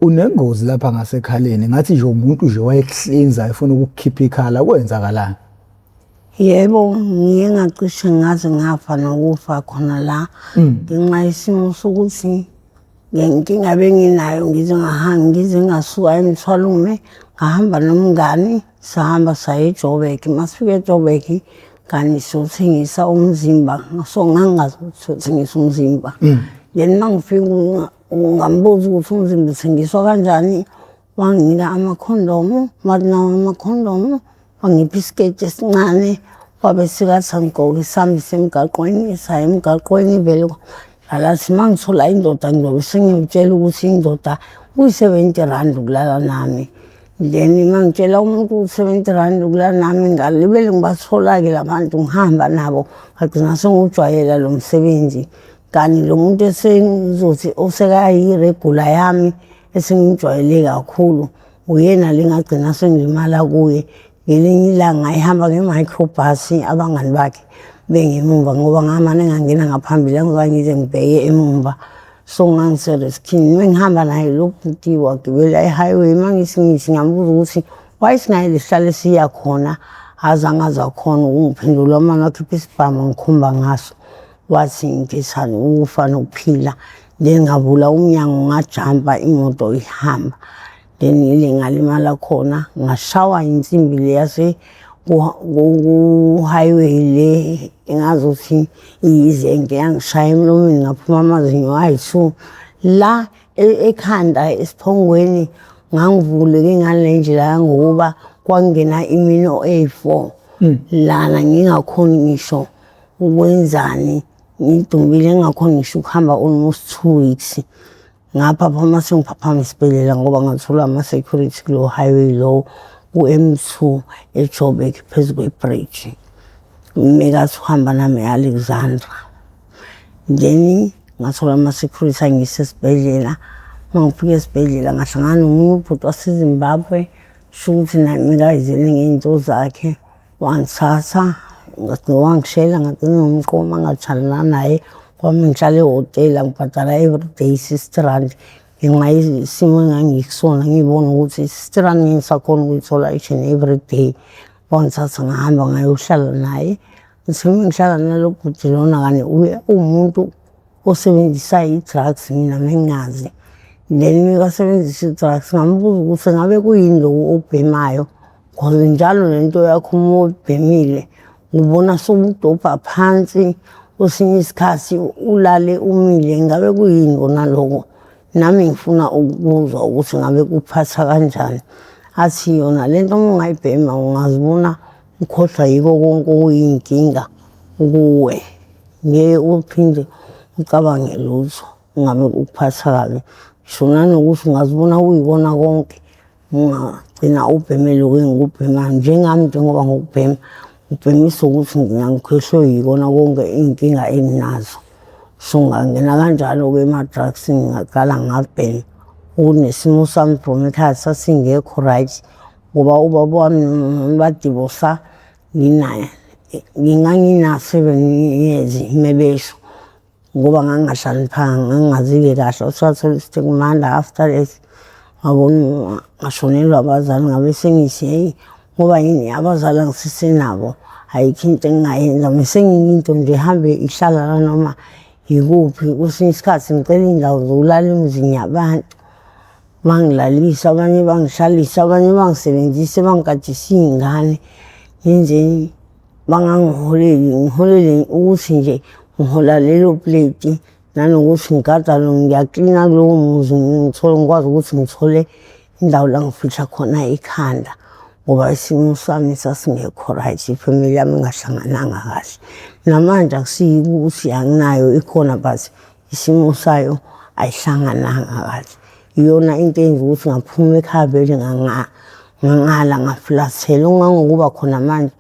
Unengozi lapha ngasekhaleni, ngathi nje umuntu nje wayekuhlinza efuna ukukukhipha ikhala, kwenzakalani? Yebo, ngiye ngacishe ngaze ngafa nokufa khona la ngenxa yesimo sokuthi ngenkinga benginayo ngize ngahamba ngize ngasuka eMthwalume ngahamba nomngani sahamba saya eJoburg. Masifika eJoburg kani siyothengisa umzimba, so ngangingazi ukuthi siyothengisa umzimba. Then mangifika ngambuza ukuthi umzimba uthengiswa kanjani, wanginika amakhondomu, wathi nawo amakhondomu, wangipha isiketi esincane, wabe sekathi angigqoke sihambise emgaqweni, saya emgaqweni vele ngalathi uma ngithola indoda ngizobe sengiyotshela ukuthi indoda kuyi-R70 ukulala nami. Then uma ngitshela umuntu ukuthi R70 ukulala nami ngalibele ngibathola-ke la bantu ngihamba nabo ngagcina sengiwujwayela lo msebenzi. Kanti lo muntu esengizothi osekayi-regular yami esengimjwayele kakhulu uyena le ngagcina sengilimala kuye. Ngelinye ilanga ehamba nge-microbus abangani bakhe bengemumva ngoba ngamane ngangena ngaphambili angizange ngize ngibheke emumva. So ngangisereskini mengihamba naye lo bhuti wagibela e-highway mangithi ngithi ngambuza ukuthi why singayile sihlale siya khona, azange aze akhona ukungiphendula wamane wakhipha isibhamu wangikhomba ngaso. Wathi ngithanda ukufa nokuphila, then ngavula umnyango ngajampa imoto ihamba. Then ile ngalimala khona ngashawa insimbi le yase ku-highway le engazuthi iyizenge yangishaya emlomeni ngaphuma amazinyo ayi-two. La ekhanda esiphongweni ngangivuleke ngale ndlela yangokuba kwangena imino eyi-four lana ngingakhoni ngisho ukwenzani, ngidumbile ngingakhoni ngisho ukuhamba almost 2 weeks. Ngaphaphama sengiphaphama esibhedlela ngoba ngathola ama-security kulowo highway lowo ku-M2 eJoburg phezu kwe-bridge. Mekathi uhamba nami e-Alexandra. Then ngathola ama-security angiyisa esibhedlela. Uma ngifika esibhedlela ngahlangana nomunye ubhuti waseZimbabwe, kusho ukuthi naye bekayizele ngey'nto zakhe. Wangithatha wangishela ngagcina ngimqoma ngathandana naye. Kwami ngihlala ehhotela ngibhadala everyday R60 ngenxa yesimo engangikusona ngiy'bona ukuthi R60 ngeke ngisakhona ukuyithola each and every day. Wangithatha ngahamba ngayohlala naye. Ngithe uma ngihlala nalo bhuti lona kanti uye uwumuntu osebenzisa i-drugs mina mengingazi. Then mekasebenzisa i-drugs ngambuza ukuthi ngabe kuyini loku okubhemayo cause njalo lento yakho uma uyibhemile ubona sewudobha phansi kwesinye isikhathi ulale umile, ngabe kuyini kona loko? Nami ngifuna ukuzwa ukuthi ngabe kuphatha kanjani. Athi yona lento uma ungayibhema ungazibona ukhohlwa yiko konke okuyinkinga kuwe, ngeke uphinde ucabange lutho ngabe kukuphatha kabi. Ngisho nanokuthi ungazibona kuyikona konke ungagcina ubheme lokhu engikubhemayo. Njengami njengoba ngikubhema, ngibhemiswa ukuthi ngigcina ngikhohlwe yikona konke iy'nkinga enginazo. So ngangena kanjalo-ke ema-drugs-ini ngaqala ngabhema. Okunesimo sami from ekhaya sasingekho right ngoba ubaba wami nomama badivosa nginaye ngangina-7 years mebesho ngoba ngangingahloniphanga ngangingazile kahle. Wathola isitikumanda after that ngabona ngashonelwa abazali ngabe sengithi hheyi ngoba yini abazali angisesenabo ayikho into engingayenza. Mesengiyinto nje ihambe ihlala la noma yikuphi. Kwesinye isikhathi ngicela iy'ndawo zokulala emizini yabantu bangilalise, abanye bangihlalise, abanye bangisebenzise bangigadise iy'ngane. Ngenzeni bangangiholeli, ngiholele ukuthi nje ngihola lelo pleti nanokuthi ngigada ngiyaklina kulowo muzi ngithole ngikwazi ukuthi ngithole indawo la ngifihla khona ikhanda ngoba isimo sami sasingekho right, ifemeli yami ingahlangananga kahle. Namanje akusiyiko ukuthi anginayo ikhona but isimo sayo ayihlangananga kahle. Iyona into eyenza ukuthi ngaphuma ekhaya vele ngangala ngafulathela okungangokuba khona manje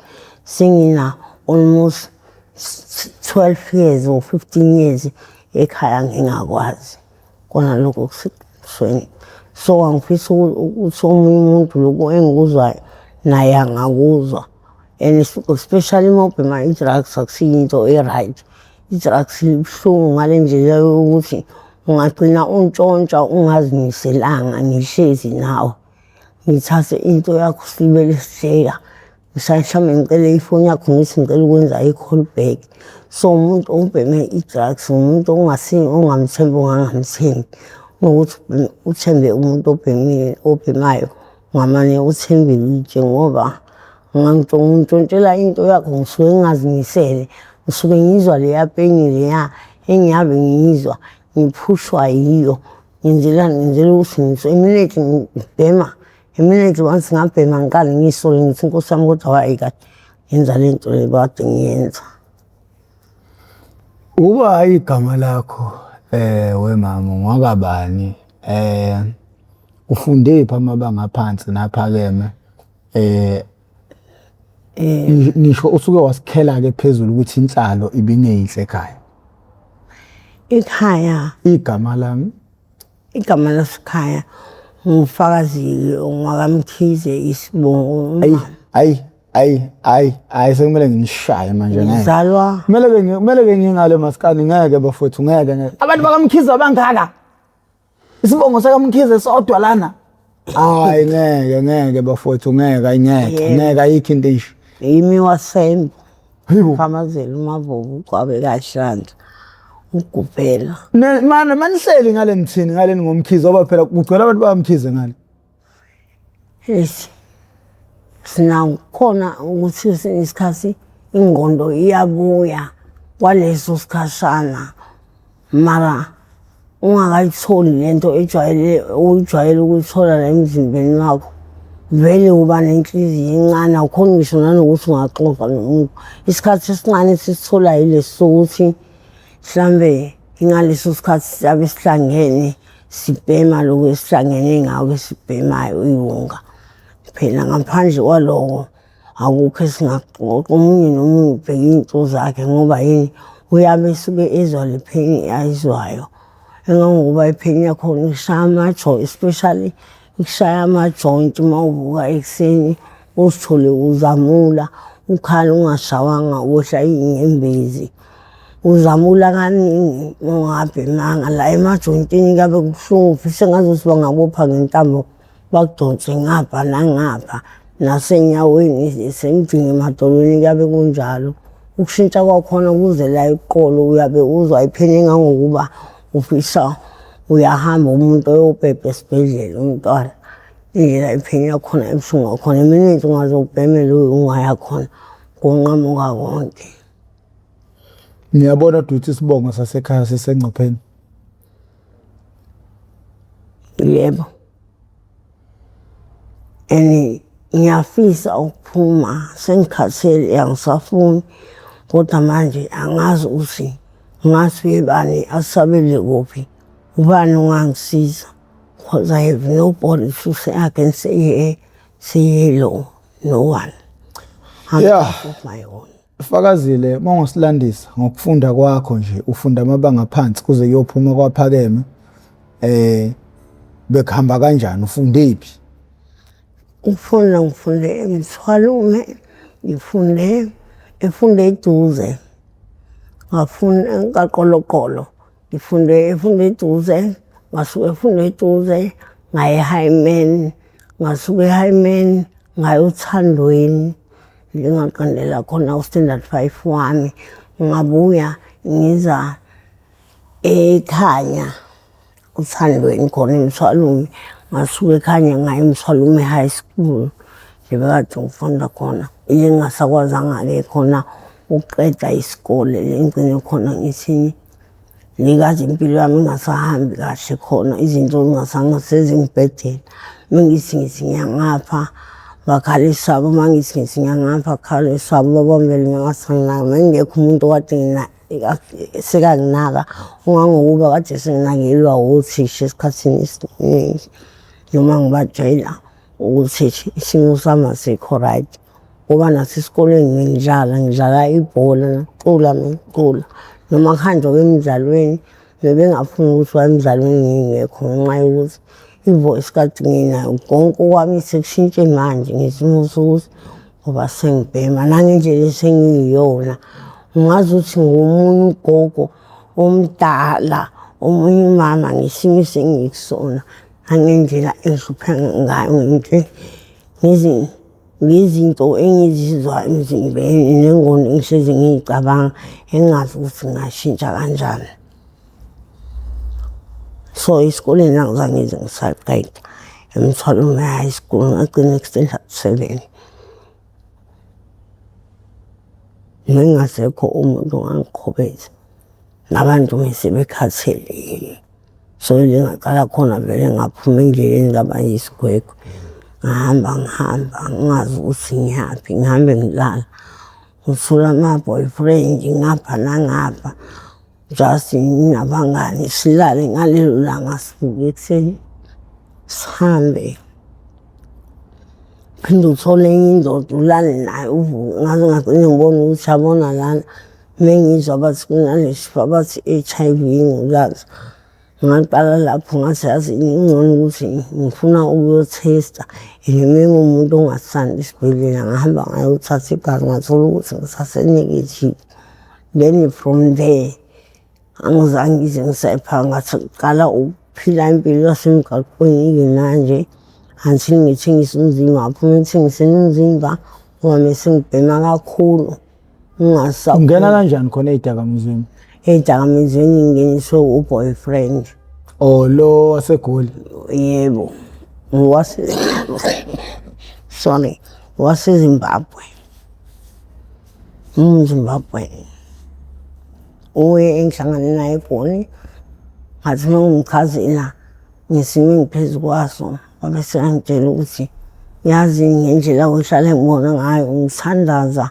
sengina almost 12 years or 15 years ekhaya ngingakwazi kona lokho kuseqinisweni. So angifisi ukuthi omunye umuntu lokhu engikuzwayo naye angakuzwa and especially uma ubhema i-drugs akusiyo into e-right. I-drugs ibuhlungu ngale ndlela yokuthi Ungagcina untshontsha ungazimiselanga ngihlezi nawe. Ngithathe into yakho silibele sihleka. Mhlawumbe ngicele ifoni yakho ngithi ngicela ukwenza i-call back. So umuntu obheme i-drugs umuntu ongamthembi ongangamthembi. Kunokuthi uthembe umuntu obhemile obhemayo, ungamane uthembe itshe ngoba ungantshontshela into yakho ngisuke ngingazimisele. Ngisuke ngizwa leya pain leya engiyabe ngiyizwa ngiphushwa yiyo. Ngenzelani? Ngenzela ukuthi immediately ngibhema immediately once ngabhema ngiqale ngiyisole ngithi Nkosi yami kodwa wayi kade ngenza le nto le kade ngiyenza. Uba igama lakho wemama ungakabani ufunde phi amabanga aphansi naphakeme ngisho usuke wasikhela ke phezulu ukuthi inhlalo ibingeyinhle ekhaya. Ekhaya Igama lami igama lasekhaya nguFakazile ongwakaMkhize isibongo. Ayi ayi ayi ayi ayi sekumele nginishaye manje ngeke. Ngizalwa Kumele ke kumele ke ngingale maskani ngeke bafowethu ngeke ngeke. Abantu bakaMkhize abangaka. Isibongo sakaMkhize sodwa lana. Hayi ngeke ngeke bafowethu ngeke ayi ngeke ngeke ayikho into enje. Yimi wasembo. Hayibo. Phamazela uMavovo ugcwabe kaHlanhla ugubhela. Mana manihleli ngale nithini ngale ngomkhize ngoba phela kugcwele abantu bakaMkhize ngale. Yes. Sinakhona ukuthi kwesinye isikhathi ingqondo iyabuya kwaleso sikhashana mara ungakayitholi lento ejwayele ojwayele ukuyithola la emzimbeni wakho vele uba nenhliziyo encane awukhoni ngisho nanokuthi ungaxoxa nomuntu. Isikhathi esincane esisitholayo yilesi sokuthi mhlambe ingaleso sikhathi siyabe sihlangene sibhema lokhu esihlangene ngako esibhemayo iwunga. Phela ngaphandle kwaloko akukho esingakuxoxa omunye nomunye ubheka iy'nto zakhe ngoba yini uyabe esuke ezwa le pheni ayizwayo. Engangokuba ipheni yakhona ikushaya amajo especially ikushaya ama-joint uma uvuka ekuseni uzithole uzamula ukhala ungashawanga wehla iy'nyembezi. Uzamula kaningi ungabhemanga la emajoyintini kuyabe kubuhlungu ufise ngazuthi bangakubopha ngentambo bakudonse ngapha nangapha nasenyaweni semdini emadolweni kuyabe kunjalo. Ukushintsha kwakhona kuze la eqolo uyabe uzwa iphini engangokuba ufisa uyahamba umuntu oyobhebha esibhedlela umntwana. Indlela iphini yakhona ebuhlungu ngakhona iminensi ungaze ubhemele ungaya khona kunqamuka konke. Niyabona ukuthi isibongo sasekhaya sisengcupheni. Yebo. And ngiyafisa ukuphuma sengikhathele angisafuni kodwa manje angazi ukuthi ngathi bani asabele kuphi ubani ongangisiza because I have nobody to say I can say hey, say hello no one. I'm Yeah. of my own. Fakazile mawungasilandisa ngokufunda kwakho nje ufunda amabanga aphansi kuze kuyophuma kwaphakeme bekuhamba kanjani ufundephi? Ukufunda ngifunde eMthwalume, ngifunde efunde eduze, ngafunda kaQoloqolo, ngifunde efunde eduze, ngasuka efunde eduze ngaya eHighman, ngasuka eHighman ngaya oThandweni, ngingaqondela khona u-standard 5 wami, ngabuya ngiza ekhanya uThandweni khona eMthwalume, ngasuka ekhanya ngaya eMthwalume High School nje bekade ngifunda khona. Ile ngingasakwazanga-ke khona ukuqeda isikole le ngigcine khona ngithi likaze impilo yami ingasahambi kahle khona izinto sezingibhedela. Mengithi ngithi ngiyangapha bakhala esabo, uma ngithi ngithi ngiyangapha bakhala esabo babambele ngathi mengekho umuntu okade sekanginaka ungangokuba kade senginakelwa othisha esikhathini esiningi noma ngibatshela ukuthi isimo sami asikho right. Ngoba nasesikoleni ngidlala ngidlala ibhola ngicula ngicula noma kuhanjwa emidlalweni bebengafuni ukuthi waye emidlalweni ngingekho ngenxa yokuthi i-voice kade nginayo konke okwami sekushintshe manje ngesimo sokuthi ngoba sengibhema nangendlela esengiyiyona. Ungazi ukuthi ngumunye ugogo omdala omunye umama ngesimo esengikusona nangendlela engihlupheka ngayo nje ngezinto engizizwa emzimbeni nengqondo engihlezi ngiyicabanga engingazi ukuthi ngingashintsha kanjani. So esikoleni angizange ngize ngisaqeda eMthwalume High School ngagcina ku-standard 7. Mengingasekho umuntu ongangiqhubeza nabantu mese bekhathele yimi. So ile ngaqala khona vele ngaphuma endleleni ngaba yisigwegwe. Ngahamba ngihamba ngingazi ukuthi ngiyaphi ngihambe ngilala. Ngithola ama-boyfriend ngapha nangapha. Just nginabangani silale ngalelo langa sivuke ekuseni sihambe. Phinde uthole enye indoda ulale nayo uvuke ngaze ngagcine ngibona ukuthi yabona lana mengizwa bathi kunalesifo abathi i-H_I_V ingculaza. Ngaqala lapho ngathi yazi ngcono ukuthi ngifuna ukuyothesta and mengumuntu ongasithandi isibhedlela ngahamba ngayothatha igazi ngathola ukuthi ngisase-negative. Then from there angizange ngize ngisepha ngathi ngiqala ukuphila impilo yasemgaqweni-ke manje until ngithengise umzimba ngaphuma ekuthengiseni umzimba ngoba mese ngibhema kakhulu. Ungena kanjani khona ey'dakamizweni? Ey'dakamizweni ngingeniswe u-boyfriend. Oh lo waseGoli? Yebo. Wase sorry, waseZimbabwe. UmZimbabwe. Uye engihlangane naye eGoli. Ngathi uma ngimchazela ngesimo engiphezu kwaso wabe sekangitshela ukuthi yazi ngendlela ohlale ngibona ngayo ngithandaza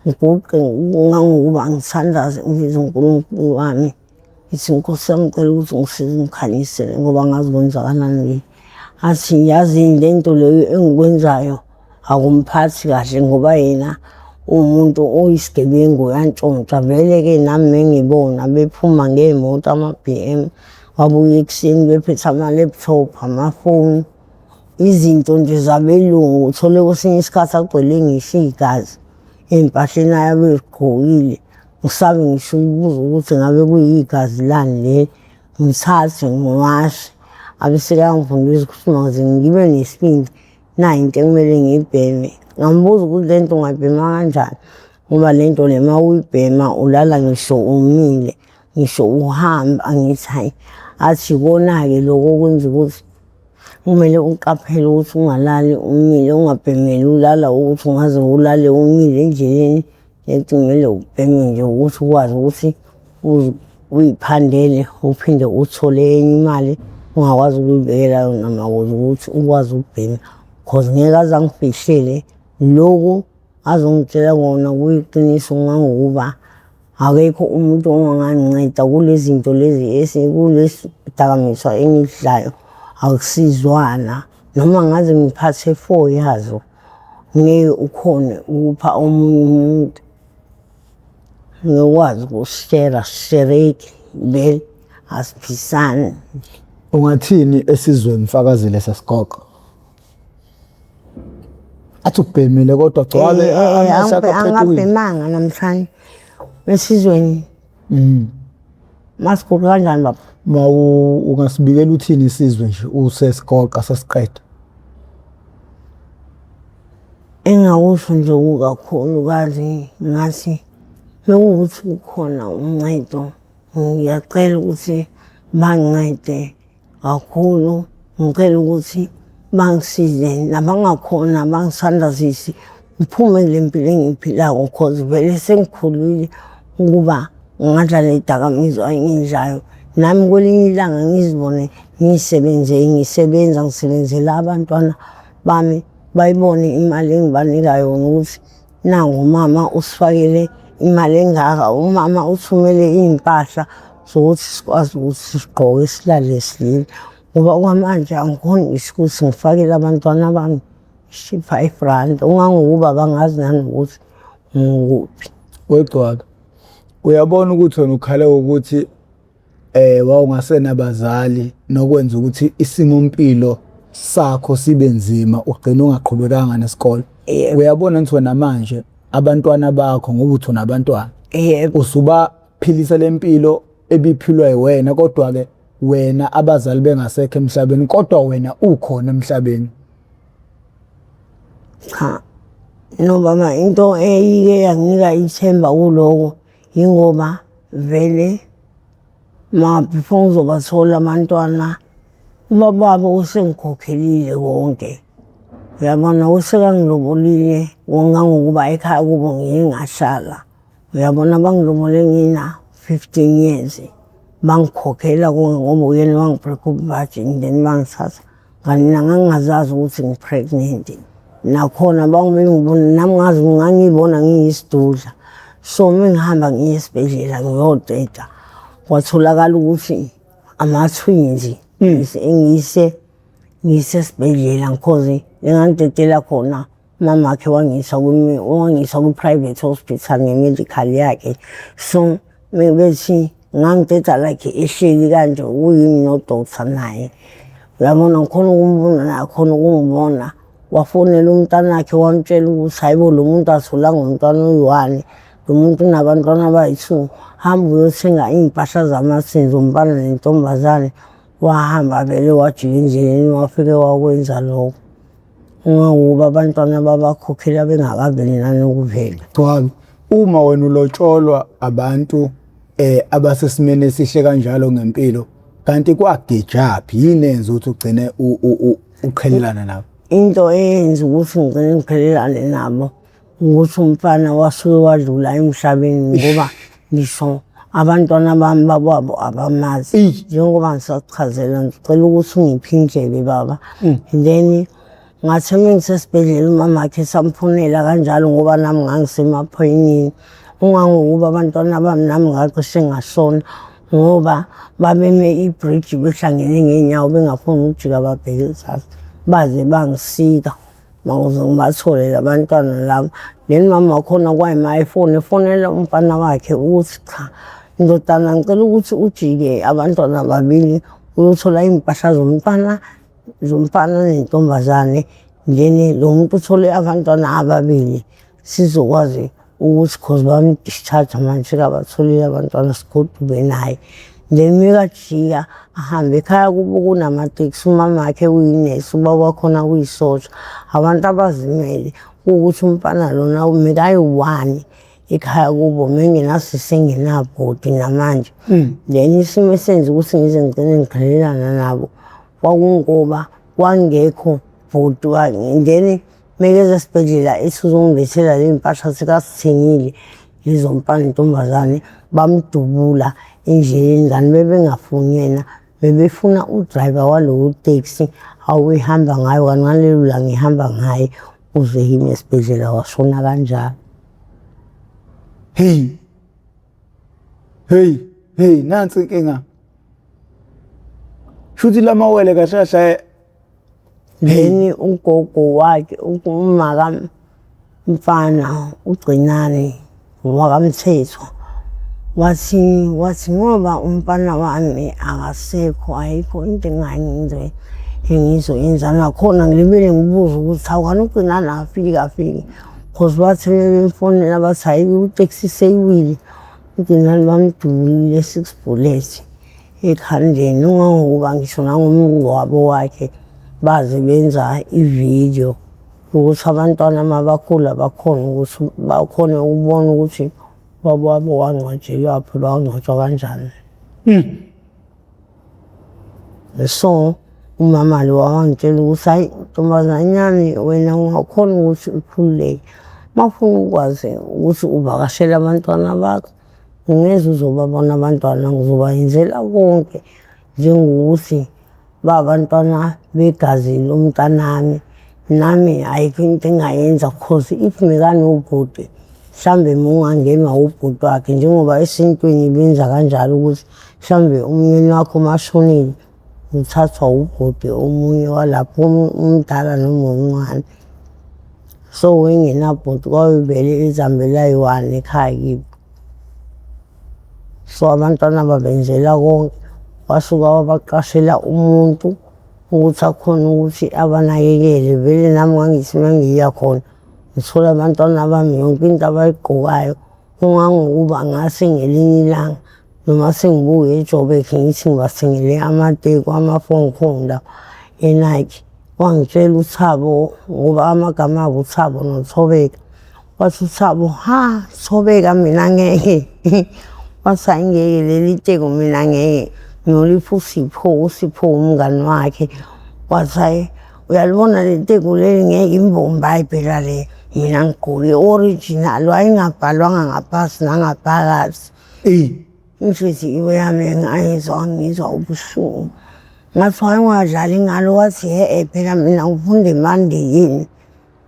ngiguqe ngangokuba ngithandaze ngibize uNkulunkulu wami ngithi Nkosi yami ngicela ukuthi ungisize ungikhanyisele ngoba ngazi kwenzakalani kimi. Athi yazi le nto leyo engikwenzayo akumphathi kahle ngoba yena uwumuntu oyisigebengu uyantshontsha. Vele-ke nami mengibona bephuma ngey'moto ama-B_M babuye ekuseni bephethe ama-laptop, amafoni, izinto nje zabelungu. Uthole kwesinye isikhathi agcwele ngisho igazi ey'mpahleni ayabe ey'gqokile. Ngisabe ngisho ukubuza ukuthi ngabe kuyigazi lani leli, ngithathe ngiwashe. Abe sekayangifundisa ukuthi maze ngibe nesibindi nayi into ekumele ngiyibheme. Ngambuza ukuthi le nto ungayibhema kanjani ngoba le nto le uma uyibhema ulala ngisho umile ngisho uhamba. Angithi hhayi, athi ikona-ke lokho okwenza ukuthi kumele uqaphele ukuthi ungalali umile, ungabhemeli ulala ukuthi ungaze ulale umile endleleni. Ethi kumele ubheme nje ukuthi ukwazi ukuthi uyiphandele uphinde uthole enye imali ungakwazi ukuyibekela yona makuze ukuthi ukwazi ukubhema cause ngeke aze angifihlele lokhu azongitshela kona kuyiqiniso ngangokuba akekho umuntu onganginceda kule zinto lezi kulesi dakamizwa engidlayo akusizwana noma ngaze ngiphathe 4 yazo ngeke ukhone ukupha omunye umuntu ngikwazi ukusishera sishereki vele asiphisani. Ungathini esizweni mfakazile sesigoqo? Athi ubhemile kodwa gcwale eh, eh, eh, angabhemanga namhlanje esizweni. Mm. Masigoqo kanjani baba? Mawu ungasibikela uthini isizwe nje usesigoqa sesiqeda? Engakusho nje kukakhulukazi ngathi mekuwukuthi kukhona uncedo ngiyacela ukuthi bangincede kakhulu ngicela ukuthi bangisize nabangakhona bangisandazise ngiphume kule mpilo engiyiphilako cause vele sengikhulile ukuba ngingadla le dakamizwa engiyidlayo nami kwelinye ilanga ngizibone ngiyisebenze ngisebenza ngisebenzela abantwana bami bayibone imali engibanika yona ukuthi nangu umama usifakele imali engaka, umama uthumele iy'mpahla zokuthi sikwazi ukuthi sigqoke silale sidlile. Ngoba okwamanje angikhoni ngisho ukuthi ngifakele abantwana bami ngisho i-five rand, okungangokuba bangazi nanokuthi ngikuphi. Wegcwala, uyabona ukuthi wena ukhale ngokuthi eh wawungasenabazali nokwenza ukuthi isimo mpilo sakho sibe nzima ugcina ungaqhubekanga nesikole. Uyabona ukuthi wena manje abantwana bakho ngoba uthi unabantwana. Yebo. Usubaphilisa lempilo ebiphilwa yiwena kodwa-ke wena abazali bengasekho emhlabeni kodwa wena ukhona emhlabeni? Cha, no baba, into eyike yanginika ithemba kuloko yingoba vele ma before ngizobathola abantwana ubaba usengikhokhelile konke. Uyabona usekangilobolile ngangokuba ekhaya kubo ngiye ngahlala. Uyabona bangilobole ngina-15 years bangikhokhela konke ngoba uyena wangi-break ubu-virgin then bangithatha. Kanti mina ngangingazazi ukuthi ngi-pregnant. Nakhona bangibengibona nami ngazi ngangiyibona ngiyisidudla. So uma ngihamba ngiye esibhedlela ngiyoteta kwatholakala ukuthi ama-twins engiyise ngisesibhedlela because engangitetela khona umamakhe wangisa wangisa kwi-private hospital nge-medical yakhe. So bethi ngangiteta like ehleli kanje kuyimi no-doctor naye. Uyabona ngikhona ukumbona naye akhona ukungibona. Wafonela umntanakhe wamtshela ukuthi hayi bo lo muntu atholanga umntwana oyi-one, lo muntu unabantwana abayi-two, hamba uyothenga iy'mpahla zama-twins umfana nentombazane. Wahamba vele wajika endleleni wafike wakwenza lokho. Kungangokuba abantwana babakhokhela bengakaveli nanokuvela. Gcwabe, uma wena ulotsholwa abantu abasesimeni esihle kanjalo ngempilo, kanti kwagejaphi yini enza ukuthi ugcine uqhelelana nabo? Into eyenza ukuthi ngigcine ngiqhelelane nabo ukuthi umfana wasuke wadlula emhlabeni ngoba ngisho abantwana bami bababo abamazi. Njengoba ngisakuchazela ngicela ukuthi ungiphe indlebe baba. Then ngathi uma ngisesibhedlela umamakhe samfonela kanjalo ngoba nami ngangisemaphoyinini. Ungangokuba abantwana bami nami ngacishe ngashona ngoba babeme ibhriji behlangene ngey'nyawo bengafuni ukujika babheke ezansi baze bangisika. Ukuze ngibathole labantwana laba. Then mama wakhona kwayima efona efonela umfana wakhe ukuthi cha ndodana ngicela ukuthi ujike abantwana babili uyothola iy'mpahla zomfana zomfana nentombazane then lo muntu uthole abantwana ababili sizokwazi ukuthi cause bam-discharge manje sekabatholile abantwana sigoduke naye. Then mekajika ahambe ekhaya kubo kunamatekisi umamakhe uyinesi ubaba wakhona uyisotsha abantu abazimele kuwukuthi umfana lona mekayi-one ekhaya kubo mengenasisi engenabhodi namanje. Then isimo esenza ukuthi ngize ngigcine ngiqhelelana nabo kwakungoba kwangekho bhodi wakhe. Then mekeza esibhedlela ethi uzongilethela le mpahla sekazithengile lezo mfana nentombazane bamdubula endleleni kanti bebengafuni yena bebefuna u-driver walowo taxi awehamba ngayo kanti ngalelo langa ehamba ngaye uze yimi esibhedlela washona kanjalo. Hey. Hey, hey, nansi inkinga. Shuthi lamawele kahle kahle. Then ugogo wakhe umaka mfana uGcinane wakaMthethwa wathi wathi ngoba umfana wami akasekho ayikho into engayenze engizoyenza nakhona ngilibele ngibuza ukuthi hawu kanti uGcinane akafiki afiki cause bathi bemfonela bathi hayi iteksi seyiwile uGcinane bamdubulile six bullets ekhandeni ungangokuba ngisho nangomngcwabo wakhe baze benza ividiyo ukuthi abantwana uma bakhula bakhona ukuthi bakhone ukubona ukuthi ubaba wabo wangcwatshelwaphi bangcwatshwa kanjani. So umama lo wangitshela ukuthi hayi ntombazanyane wena ungakhona ukuthi ukhululeke uma ufuna ukwazi ukuthi uvakashele abantwana bakho ungeze uzobabona abantwana ngizobayenzela konke njengokuthi babantwana begazi lomntanami nami ayikho into engayenza cause if mekanobhuti mhlambe mungangenwa ubhuti wakhe njengoba esintwini benza kanjalo ukuthi mhlambe umyeni wakho mashonile uthathwa ubhuti omunye walapho umdala noma omncane. So wengenabhuti kwayovele izihambela yi-one ekhaya kibo. So abantwana babenzela konke wasuka wabaqashela umuntu ukuthi akhone ukuthi abanakekele. Vele nami ngangithi uma ngiya khona ngithola abantwana bami yonke into abayigqokayo kungangokuba ngase ngelinye ilanga Noma sengibuye eJoburg ngithi ngibathengele amateku ama-phone la e-Nike. Wangitshela uThabo ngoba amagama abo uThabo noThobeka. Wathi uThabo, ha Thobeka mina ngeke. Wathi hhayi ngeke leli teku mina ngeke. Ngiyolipha uSipho, uSipho umngani wakhe. Wathi hhayi uyalibona leli teku leli ngeke imbomba hhayi phela le. Mina ngigqoke original wayengabhalwanga ngaphasi nangaphakathi. Eyi. Inhliziyo yami ngayizwa ngizwa ubuhlungu. Ngathi wayengadlali ngalo wathi he-e phela mina ngifunda eMandiyini.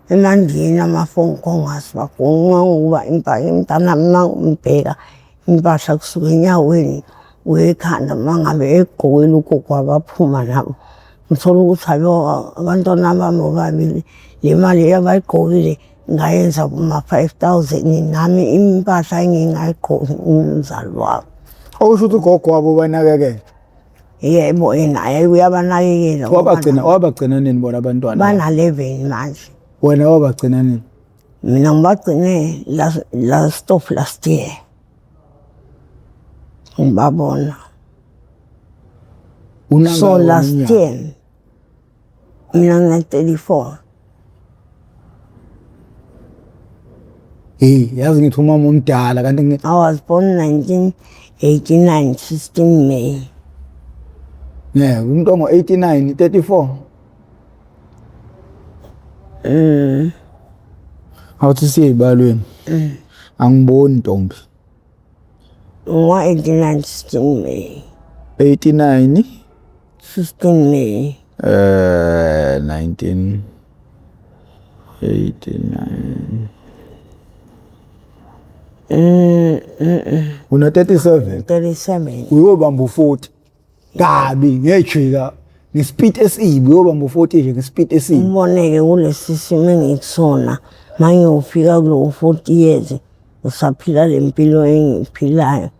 EMandiyini amafonkhongasi bagonqa ngokuba umntanami uma ngimbheka impahla kusuka enyaweni kuya ekhanda uma ngabe egqokile ugogo wabaphuma nabo. Ngithola ukuthi hhayi abantwana bami bobabili le mali abayigqokile ngayenza kuma-5,000 nami impahla engingayigqoki umzali wabo. Okusho ukuthi ugogo wabo ubanakekela. Yebo, naye uyabanakekela. Wabagcina wabagcina nini bona abantwana? Bana-11 manje. Wena wabagcina nini? Mina ngibagcine last of last year. Ngibabona. So last year mina ngina-34. Hey, yazi ngithi umama omdala kanti I was born 1989, 16 May. Yeah, umuntu ongo-89, 34. Mm. Awuthi siye ezibalweni. Angiboni ntombi. Ngo-89, 16 May. 89 16 May. 1989. Una 37. 37. Uyobamba u40. Kabi ngejika ngespeed esibi uyobamba u40 nje ngespeed esibi. Uboneke kulesi simo engikusona mangiyofika kulo 40 years usaphila le mpilo engiyiphilayo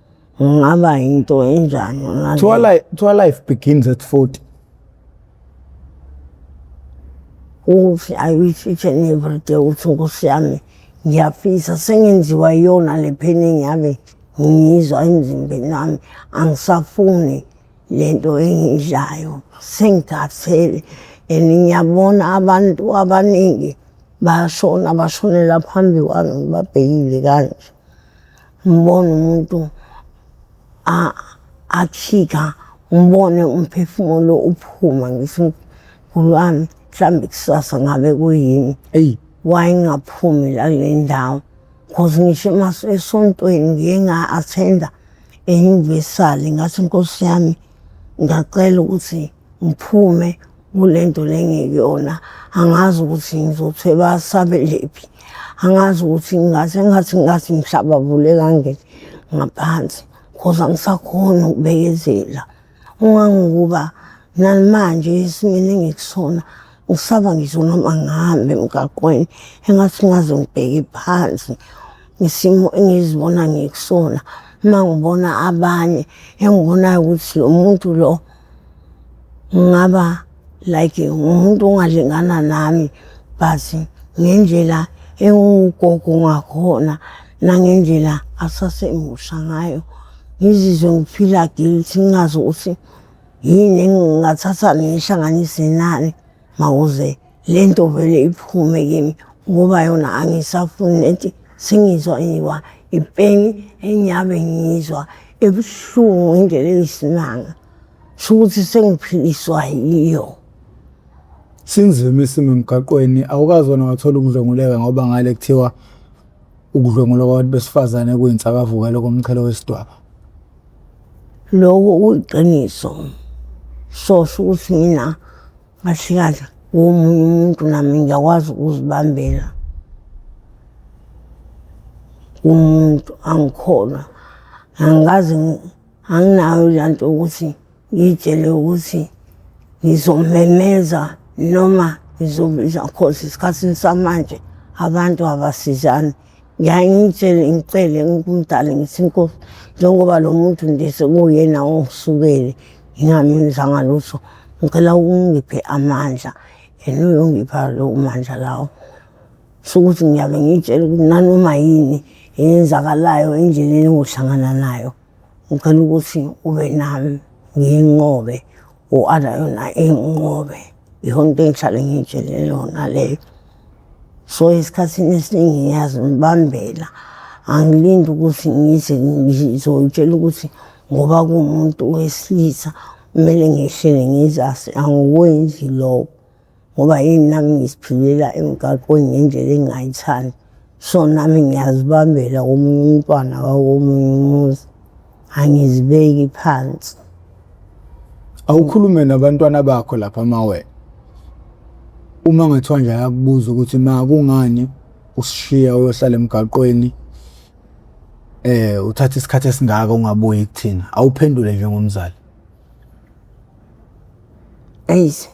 ngingaba into enjani ngale? Kuthiwa life begins at 40. Ukuthi I wish each and every day ukuthi Nkosi yami ngiyafisa sengenziwa yiyona le pain engiyabe ngiyizwa emzimbeni wami, angisafuni lento engiyidlayo sengikhathele and ngiyabona abantu abaningi bayashona bashonela phambi kwami ngibabhekile kanje. Ngibone umuntu akhika ngibone umphefumulo uphuma ngithi mkhulu wami mhlawumbe kusasa ngabe kuyini. Eyi. Why ngingaphumi la kule ndawo? Cause ngisho esontweni ngiye nga-attenda enyuvesali ngathi Nkosi yami ngiyacela ukuthi ngiphume kule nto le engikuyona. Angazi ukuthi ngizothi basabelephi, angazi ukuthi ngathi engathi ngathi mhlaba vuleka ngene ngaphansi cause angisakhoni ukubekezela. Ungangokuba namanje esimeni engikusona ngisaba ngisho noma ngihambe emgaqweni engathi ngaze ngibheke phansi isimo engizibona ngikusona. Uma ngibona abanye engibonayo ukuthi lo muntu lo ngaba like umuntu ongalingana nami but ngendlela engugogo ngakhona nangendlela asasemusha ngayo ngizizwe ngiphila guilty ngingazi ukuthi yini engingathatha ngiyihlanganise nani makuze le nto vele iphume kimi ngoba yona angisafuni lento sengizwa ngiwa ipeni engiyabe ngiyizwa ebuhlungu ngendlela eyisimanga sho ukuthi sengiphiliswa yiyo. Sinzima isimo emgaqweni awukazi wena wathola ukudlwenguleka ngoba ngale kuthiwa ukudlwengulwa kwabantu besifazane kuyinsakavukela komchelo wesidwaba. Lokho kuyiqiniso. So sho ukuthi mina kahle kahle womunye umuntu nami ngiyakwazi ukuzibambela umuntu angikholwa angikaze anginayo le nto ukuthi ngiyitshele ukuthi ngizomemeza noma ngizobiza cause esikhathini samanje abantu abasizani. Ngiyaye ngiyitshele ngicele kumdali ngithi Nkosi njengoba lo muntu nje sekuyena ongisukele ngingamenzanga lutho ngicela ungiphe amandla yena uyongipha lawo mandla lawo. Sho ukuthi ngiyabe ngiyitshela ukuthi nanoma yini eyenzakalayo endleleni engohlangana nayo. Ngicela ukuthi ube nami ngiyinqobe u-ada yona inginqobe. Iyona into engihlale ngiy'tshele yona leyo. So esikhathini esiningi ngiyazibambela, angilindi ukuthi ngize ngizoy'tshela ukuthi ngoba kuwumuntu wesilisa kumele ngehlele ngezasi, angikwenzi lokho. Ngoba yini nami ngiziphilela emgaqweni ngendlela engingayithandi. So nami ngiyazibambela komunye umntwana wakomunye umuzi, angizibeki phansi. Awukhulume nabantwana bakho lapha mawena. Uma ngathiwa nje ayakubuza ukuthi ma kungani usishiya uyohlala emgaqweni uthatha isikhathi esingaka ungabuyi kuthina, awuphendule njengomzali. Eish.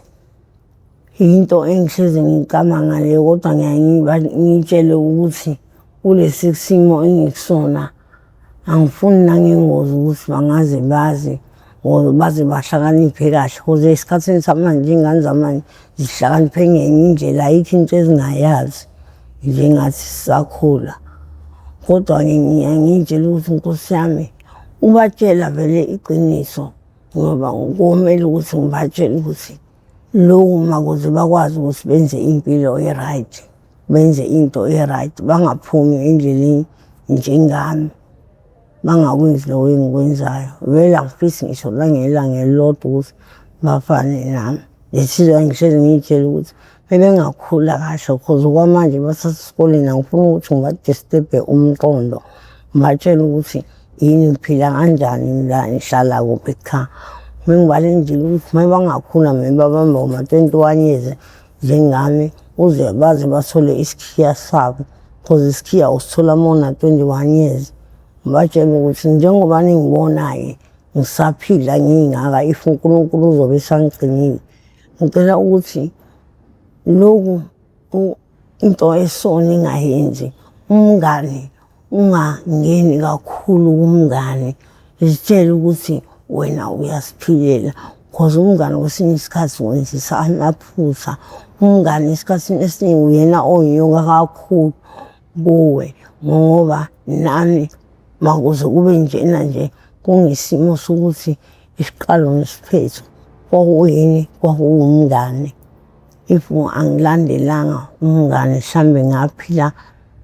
Into engihlezi ngiyicabanga leyo kodwa ngiyaye ngiyitshele ukuthi kulesi simo engikusona angifuni nangengozi ukuthi bangaze bazi or baze bahlakaniphe kahle cause esikhathini samanje iy'ngane zamanje zihlakaniphe ngenye indlela ayikho into ezingayazi njengathi sisakhula. Kodwa-ke ngiyaye ngiy'tshele ukuthi Nkosi yami ubatshela vele iqiniso ngoba komele ukuthi ngibatshele ukuthi lokhu makuze bakwazi ukuthi benze impilo e-right, benze into e-right, bangaphumi endleleni njengami, bangakwenzi lokhu engikwenzayo. Vele angifisi ngisho nangelanga elilodwa ukuthi bafane nami. Lensizwa ngihlezi ngiy'tshela ukuthi bebengakhula kahle cause okwamanje basasesikoleni angifuni ukuthi ngiba-disturb-e umqondo, ngibatshele ukuthi yini ngiphila kanjani la ngihlala kuphi cha. Mengibalindile ukuthi uma bangakhula mina babamba uma-21 years njengami uze baze bathole isikhiya sabo cause isikhiya usithola uma una-21 years. Ngibatshele ukuthi njengoba ningibona-ke ngisaphila ngingaka if uNkulunkulu uzobe esangigcinile ngicela ukuthi lokhu into esona ingayenzi umngani ungangeni kakhulu kumngani zitshele ukuthi wena uyasiphilela cause umngani kwesinye isikhathi wenzisa amaphutha umngani esikhathini esiningi uyena oyinyoka kakhulu kuwe ngoba nami makuze kube njena nje kungesimo sokuthi isiqalo nesiphetho kwakuyini kwakuwumngani if angilandelanga umngani mhlambe ngaphila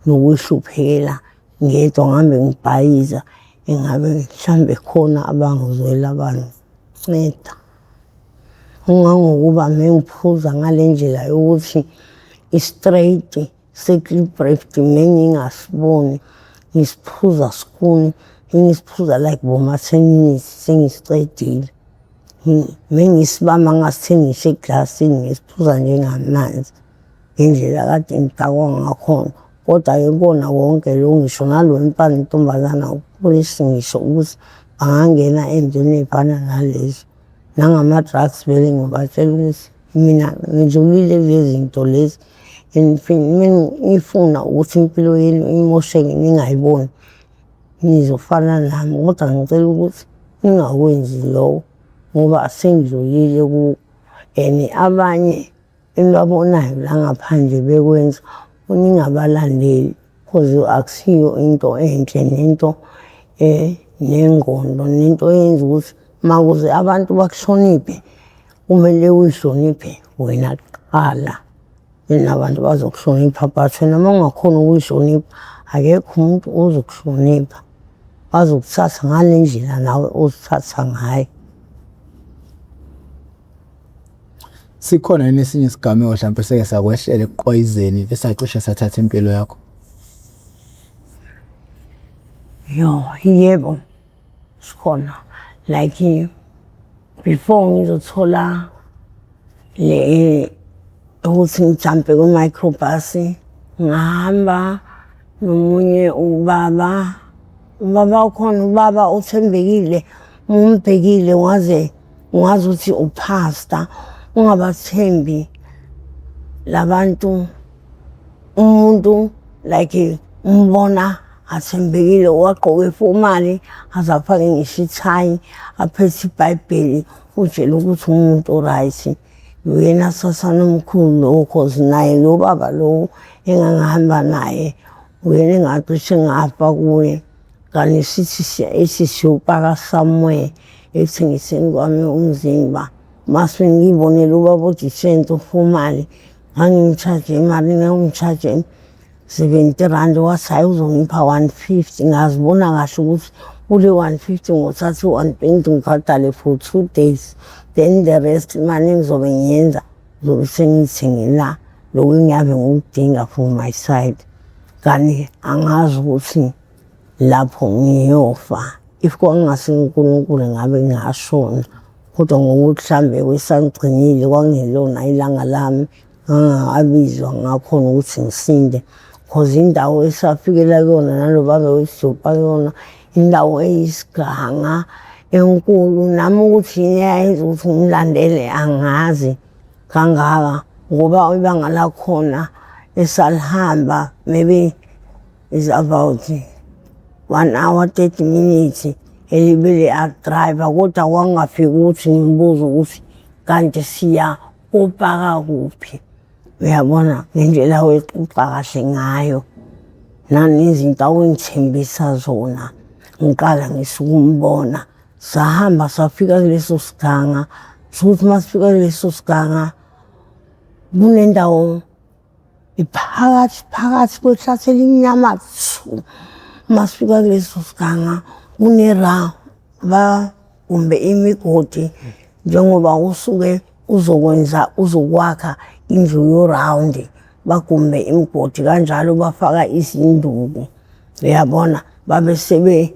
nokuhluphekela ngedwa ngihambe ngibhayiza engabe mhlambe khona abangizwela banginceda. Ungangokuba mengiphuza ngale ndlela yokuthi i-straight se-Klipdrift mengingasiboni ngisiphuza skuni ngisiphuza like boma-ten minutes sengisicedile. Mengisibamba ngingasitheni ngisho eglasini ngisiphuza njengamanzi. Ngendlela kade ngidakwa ngakhona. Kodwa-ke kukona konke lokhu ngisho nalo mfana intombazane awuxolisi ngisho ukuthi bangangena ey'ntweni ey'fana nalezo. Nangama-drugs vele ngibatshela ukuthi mina ngidlulile kule zinto lezi and nifuna ukuthi impilo yenu imosheke ningayiboni nizofana nami kodwa ngicela ukuthi ningakwenzi lokho ngoba sengidlulile kuko and abanye Enibabonayo la ngaphandle bekwenza ningabalandeli cause akusiyo into enhle nento nengqondo nento eyenza ukuthi makuze abantu bakuhloniphe kumele uyihloniphe wena kuqala. Then abantu bazokuhlonipha but wena uma ungakhoni ukuyihlonipha akekho umuntu ozokuhlonipha. Bazokuthatha ngale ndlela nawe ozithatha ngayo. Sikhona yini esinye isigameko hlampe eseke sakwehlela ekuqwayizeni esacishe sathatha impilo yakho? Yo, yebo, sikhona. Like before ngizothola le ukuthi ngijampe kwi-microbus ngahamba nomunye ubaba ubaba ukhona ubaba othembekile umbhekile waze ungazi ukuthi uphasta ungabathembi labantu umuntu like umbona athembekile wagqoka ifomali aze afake ngisho ithayi aphethe ibhayibheli utshela ukuthi umuntu o-right uyena sathane omkhulu lowo cause naye lo baba lo engangihamba naye uyena engacishe ngafa kuye. Kanti sithi ethi siyopaka somewhere ekuthengiseni kwami umzimba. Mase ngiyibonele ubaba odecent ufomali, ngangimshaje imali ngangimshaje R70 wathi hhayi uzongipha 150. Ngazibona kahle ukuthi kule 150 ngothatha u-120 ngibhadale for 2 days, then the rest imali engizobe ngiyenza ngizobe sengiyithengela lokhu engiyabe ngikudinga for my side. Kanti angazi ukuthi lapho ngiyofa. If kwakungasi uNkulunkulu ngabe ngashona, kodwa ngokuthi mhlambe kwesangigcinile kwakungelona ilanga lami, ngangakabizwa ngakhona ukuthi ngisinde. Cause indawo esafikela kuyona nalo baba wesijopha kuyona indawo eyisiganga enkulu, nami ukuthi yini eyayenza ukuthi ngimlandele angazi kangaka, ngoba ibanga lakhona esalihamba maybe is about 1 hour 30 minutes elibele a-drive, kodwa kwangafiki ukuthi ngimbuze ukuthi kanti siya kopaka kuphi. Uyabona ngendlela wexoxa kahle ngayo nanezinto awengithembisa zona, ngiqala ngisukumbona. Sahamba safika kuleso siganga, sokuthi masifika kuleso siganga kunendawo iphakathi phakathi kwehlathi elimnyama thu. Masifika kuleso siganga kunera bagumbe imigodi njengoba usuke uzokwenza uzokwakha indlu yorawundi, bagumbe imigodi kanjalo bafaka izinduku. Uyabona babe sebe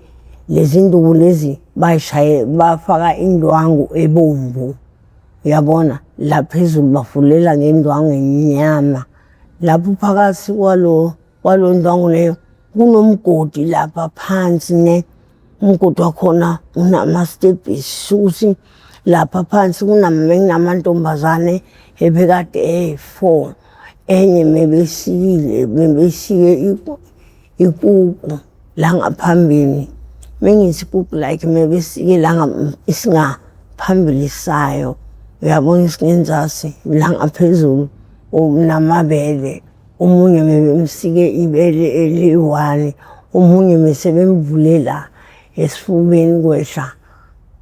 lezi nduku lezi bayishaye bafaka indwangu ebomvu. Uyabona la phezulu bafulela ngendwangu emnyama. Lapho phakathi kwalo ndwangu leyo kunomgodi lapha phansi ne, umgodi wakhona unamastebhisi ukuthi lapha phansi kunamantombazane ebekade eyi-four, enye mebesikile mebesike ikuku la ngaphambili. Mengithi ikuku like mebesike la isingaphambili sayo, uyabona isingenzasi la ngaphezulu namabele. Omunye bebemsike ibele eliyi-one, omunye mesebemvule la esifubeni kwehla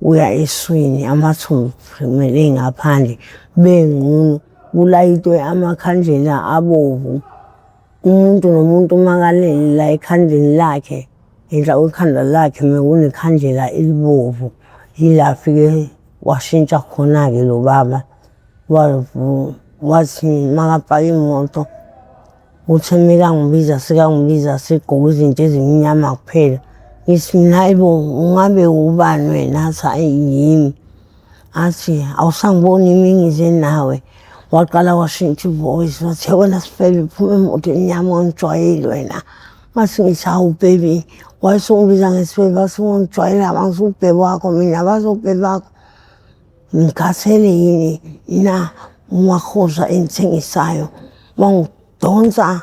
kuya eswini, amathumbu phumele ngaphandle benqunu, kulayitwe amakhandlela abovu. Umuntu nomuntu makalele la ekhandleni lakhe, enhla kwekhanda lakhe mekunekhandlela elibovu. Yila afike washintsha khona-ke lo baba, wathi makapaka imoto uthe mekangibiza sekangibiza segqoke izinto ezimnyama kuphela. Ngithi mina hayi bo, ungabe ubani wena? Athi hhayi yimi. Athi awusangiboni yimi ngize nawe. Waqala washintsha i-voice wathi wena sifebe phuma emotweni yami ungangijwayeli wena. Ngase ngithi hawu baby, wayesungibiza ngesifebe wathi ungangijwayeli angisuwubhebe wakho mina bazobhebe bakho. Ngikhathele yini na umahoza engithengisayo, wangidonsa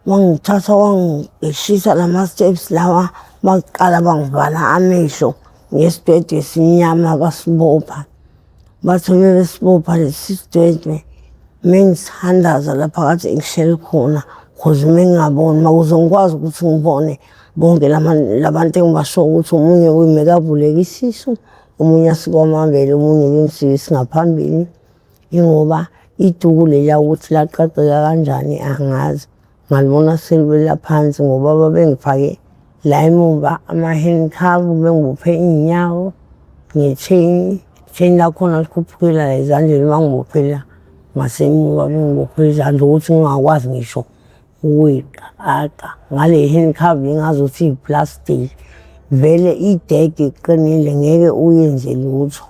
wangithatha wangehlisa lama-steps lawa, baqala bangivala amehlo ngesidwedwe esimnyama basibopha. Bathi mebesibopha lesi sidwedwe mengithandaza lapha kade ngihleli khona, cause mengingaboni makuze ngikwazi ukuthi ngibone bonke labantu engibasho ukuthi omunye mekavuleka isisu, omunye asikwe amabele, omunye bemsike isingaphambili. Ingoba iduku leliya ukuthi laqaqeka kanjani angazi, ngalibona seliwela phansi ngoba babengifake la emuva ama-handcuff, bengibophe iy'nyawo nge-chain, i-chain lakhona likhuphukela la ezandleni bangibophela ngasemuva bengibophe izandla ukuthi ngingakwazi ngisho ukuyiqaqa ngale handcuff engazuthi iyiplastiki. Vele idege iqinile ngeke uyenze lutho.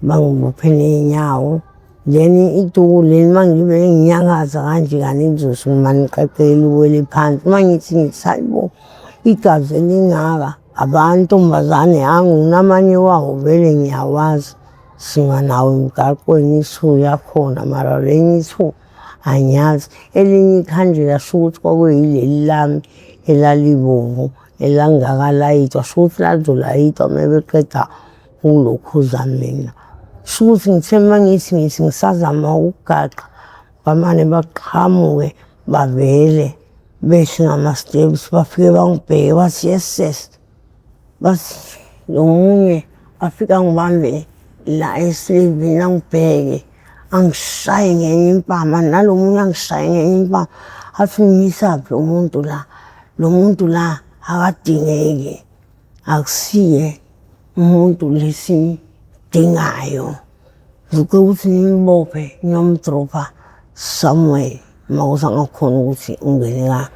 Bangibophe ney'nyawo then iduku leli uma ngibe nginyakaza kanje kanti lizosukuma liqaqeke liwele phansi. Uma ngithi ngithi hayi bo, igazi elingaka, amantombazane angunamanye wawo vele ngiyawazi. Sima nawo emgaqweni i-two yakhona mara lenye i-two angiyazi. Elinye ikhandlela shukuthi kwakuyileli lami elalibomvu elangakalayitwa, shukuthi lalizolayitwa uma beqeda ukulokhuza mina. Shukuthi ngithe uma ngithi ngithi ngisazama ukugaqa, bamane baqhamuke bavele. Behle ngama-steps bafike bangibheke bathi yes yes. Bathi lo munye afike angibambe la esilivini angibheke angishaye ngenye impama nalo munye angishaye ngenye impama athi umyisaphi lo muntu la lo muntu la akadingeki akusiye umuntu lesimdingayo ngicela ukuthi nimbophe niyomdropha somewhere uma kusangakhona ukuthi ungene ka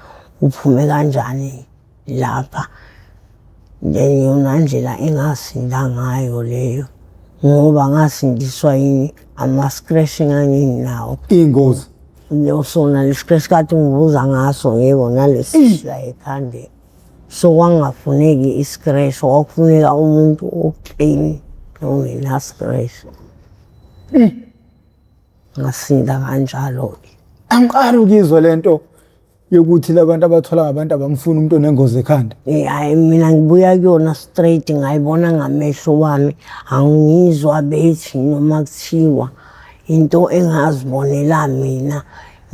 uphume kanjani lapha. Then iyona ndlela engasinda ngayo leyo ngoba ngasindiswa yini ama-scratch enganginawo. Iy'ngozi. Sona le-scratch kade ungibuza ngaso yebo nalesi la ekhanda. So kwangafuneki i-scratch, kwakufuneka umuntu o-clean ongena-scratch. Ngasinda kanjalo-ke. Angiqali ukuyizwa lento yokuthi labantu abathola ngabantu abamfuni umuntu onengozi ekhanda. Hhayi mina ngibuya kuyona straight ngayibona ngamehlo wami, angizwa bethi noma kuthiwa into engazibonela mina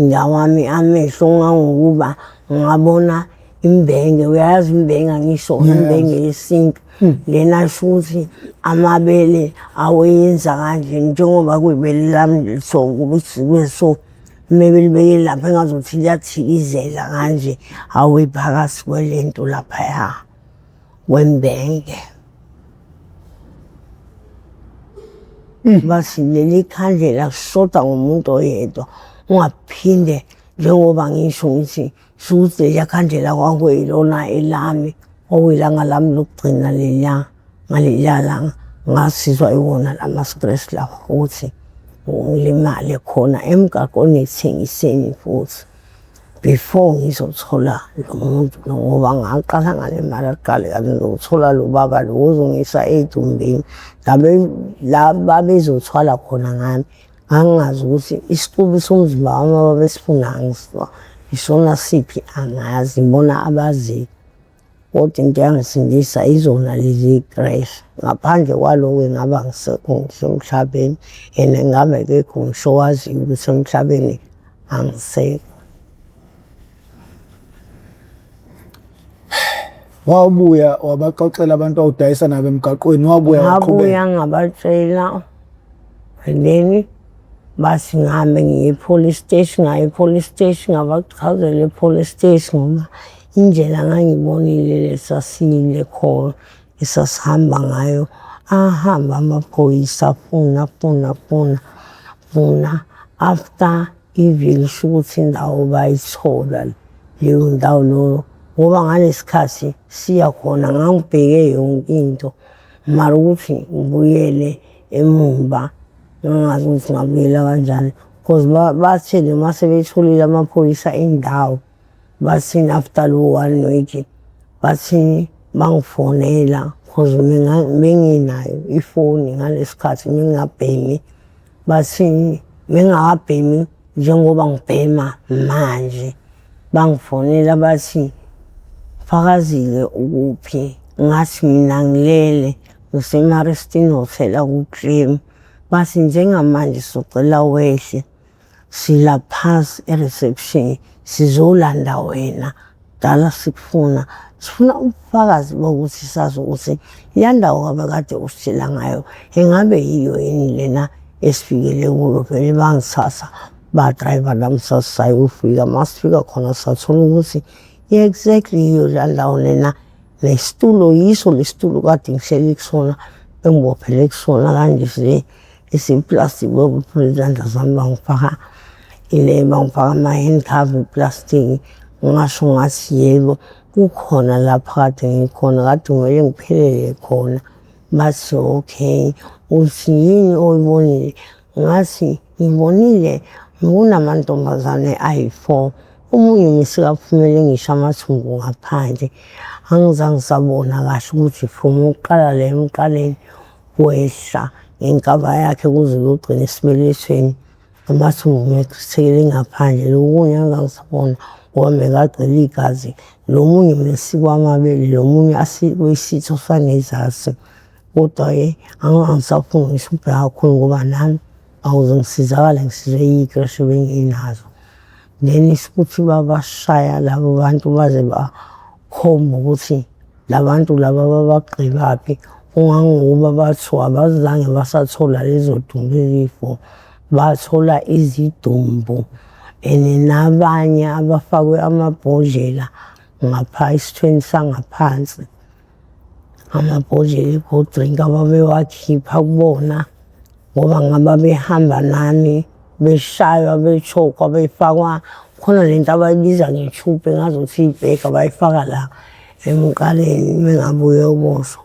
ngawami amehlo ngangokuba ngabona imbenge, uyayazi imbenge angisho imbenge yesintu lena shuthi amabele aweyenza kanje njengoba kuyibele lami so ukuthi kube so mebelibeke lapha engazuthi liyathikizela kanje awe phakathi kwelento laphaya kwembenge. Bathi leli khandlela kushoda ngomuntu oyedwa ungaphinde njengoba ngisho ngithi shuthi leliya khandlela kwakuyilona elami kwakuyilanga lami lokugcina leliya ngaleliya langa ngasizwa iwona lama-stress lawa ukuthi ngilimale khona emgaqweni ekuthengiseni futhi before ngizothola lo muntu lo ngoba ngaqala ngalimala kuqala kaze ngizothola lo baba lo ozongisa ey'dumbini la babezothwala khona ngami. Ngangingazi ukuthi isiqubu somzimba wami ababesifuna isona siphi angazi ngibona abaziyo. Kodwa into eyangisindisa izona lezi y'creshi. Ngaphandle kwaloko ngabe angisekho ngisemhlabeni and ngabe akekho ngisho owaziyo ukuthi emhlabeni angisekho. Wabuya wabaxoxela abantu awudayisa nabo emgaqweni wabuya Ngabuya ngabatshela and then bathi ngihambe ngiye e-police station, ngaya e-police station ngabachazela e-police station ngoba indlela ngangibonile lesasiyile khona esasihamba ngayo ahamba amaphoyisa afuna afuna afuna funa after iviki sho ukuthi indawo bayithola leyo ndawo leyo ngoba ngalesikhathi siya khona ngangibheke yonke into mara ukuthi ngibuyele emumva ngingazi ukuthi ngabuyela kanjani because bathe noma sebetholile amaphoyisa indawo bathini after lo one week bathi bangifonela cause mina benginayo ifoni ngalesikhathi ngingabhemi bathi bengingakabhemi njengoba ngibhema manje bangifonela bathi Fakazile ukuphi ngathi mina ngilele ngiseMaristini Hotel akuklimi bathi njengamanje socela wehle sila phansi e-reception sizolanda wena dala sikufuna sifuna ubufakazi bokuthi sazi ukuthi leya ndawo abakade usitshela ngayo ingabe yiyo yini lena esifikele kuyo vele bangithatha badrayiva nami sasisayofika masifika khona sathola ukuthi exactly yiyo leya ndawo lena nesitulo yiso lesitulo kade ngihleli kusona bengibophele kusona kanje nje esiplastic bokuphula izandla zami bangifaka ile bangifaka ama-handcuff eplastiki ngasho ngathi yebo kukhona lapha kade ngikhona kade kumele ngiphelele khona bathi okay uthi yini oyibonile ngathi ngibonile kunamantombazane ayi-four omunye ngisikaphumele ngisho amathumbu ngaphandle angizange ngisabona kahle ukuthi from ukuqala le emqaleni wehla ngenkaba yakhe kuze kuyogcina esibelethweni amathumbu ngechithekele ngaphandle lokunye angizange ngisabona ngoba bekagcwele igazi lo munye besikwa amabele lo munye asikwe isitho sangezasi kodwa-ke angisafuni ngisho ukubheka kakhulu ngoba nami awuze ngisizakale ngisizwe iy'kreshi ebenginazo. Then ukuthi babashaya labo bantu baze bakhomba ukuthi labantu laba babagqibaphi, kungangokuba bathiwa abazange basathola lezo dumbu eziyi-four, bathola izidumbu and nabanye abafakwe amabhodlela ngapha esithweni sangaphansi, amabhodlela e-cold drink ababewakhipha kubona ngoba ngaba behamba nami beshaywa bechokwa befakwa khona lento abayibiza nge-tube engazuthi ibhega bayifaka la emqaleni mengabe uyoboshwa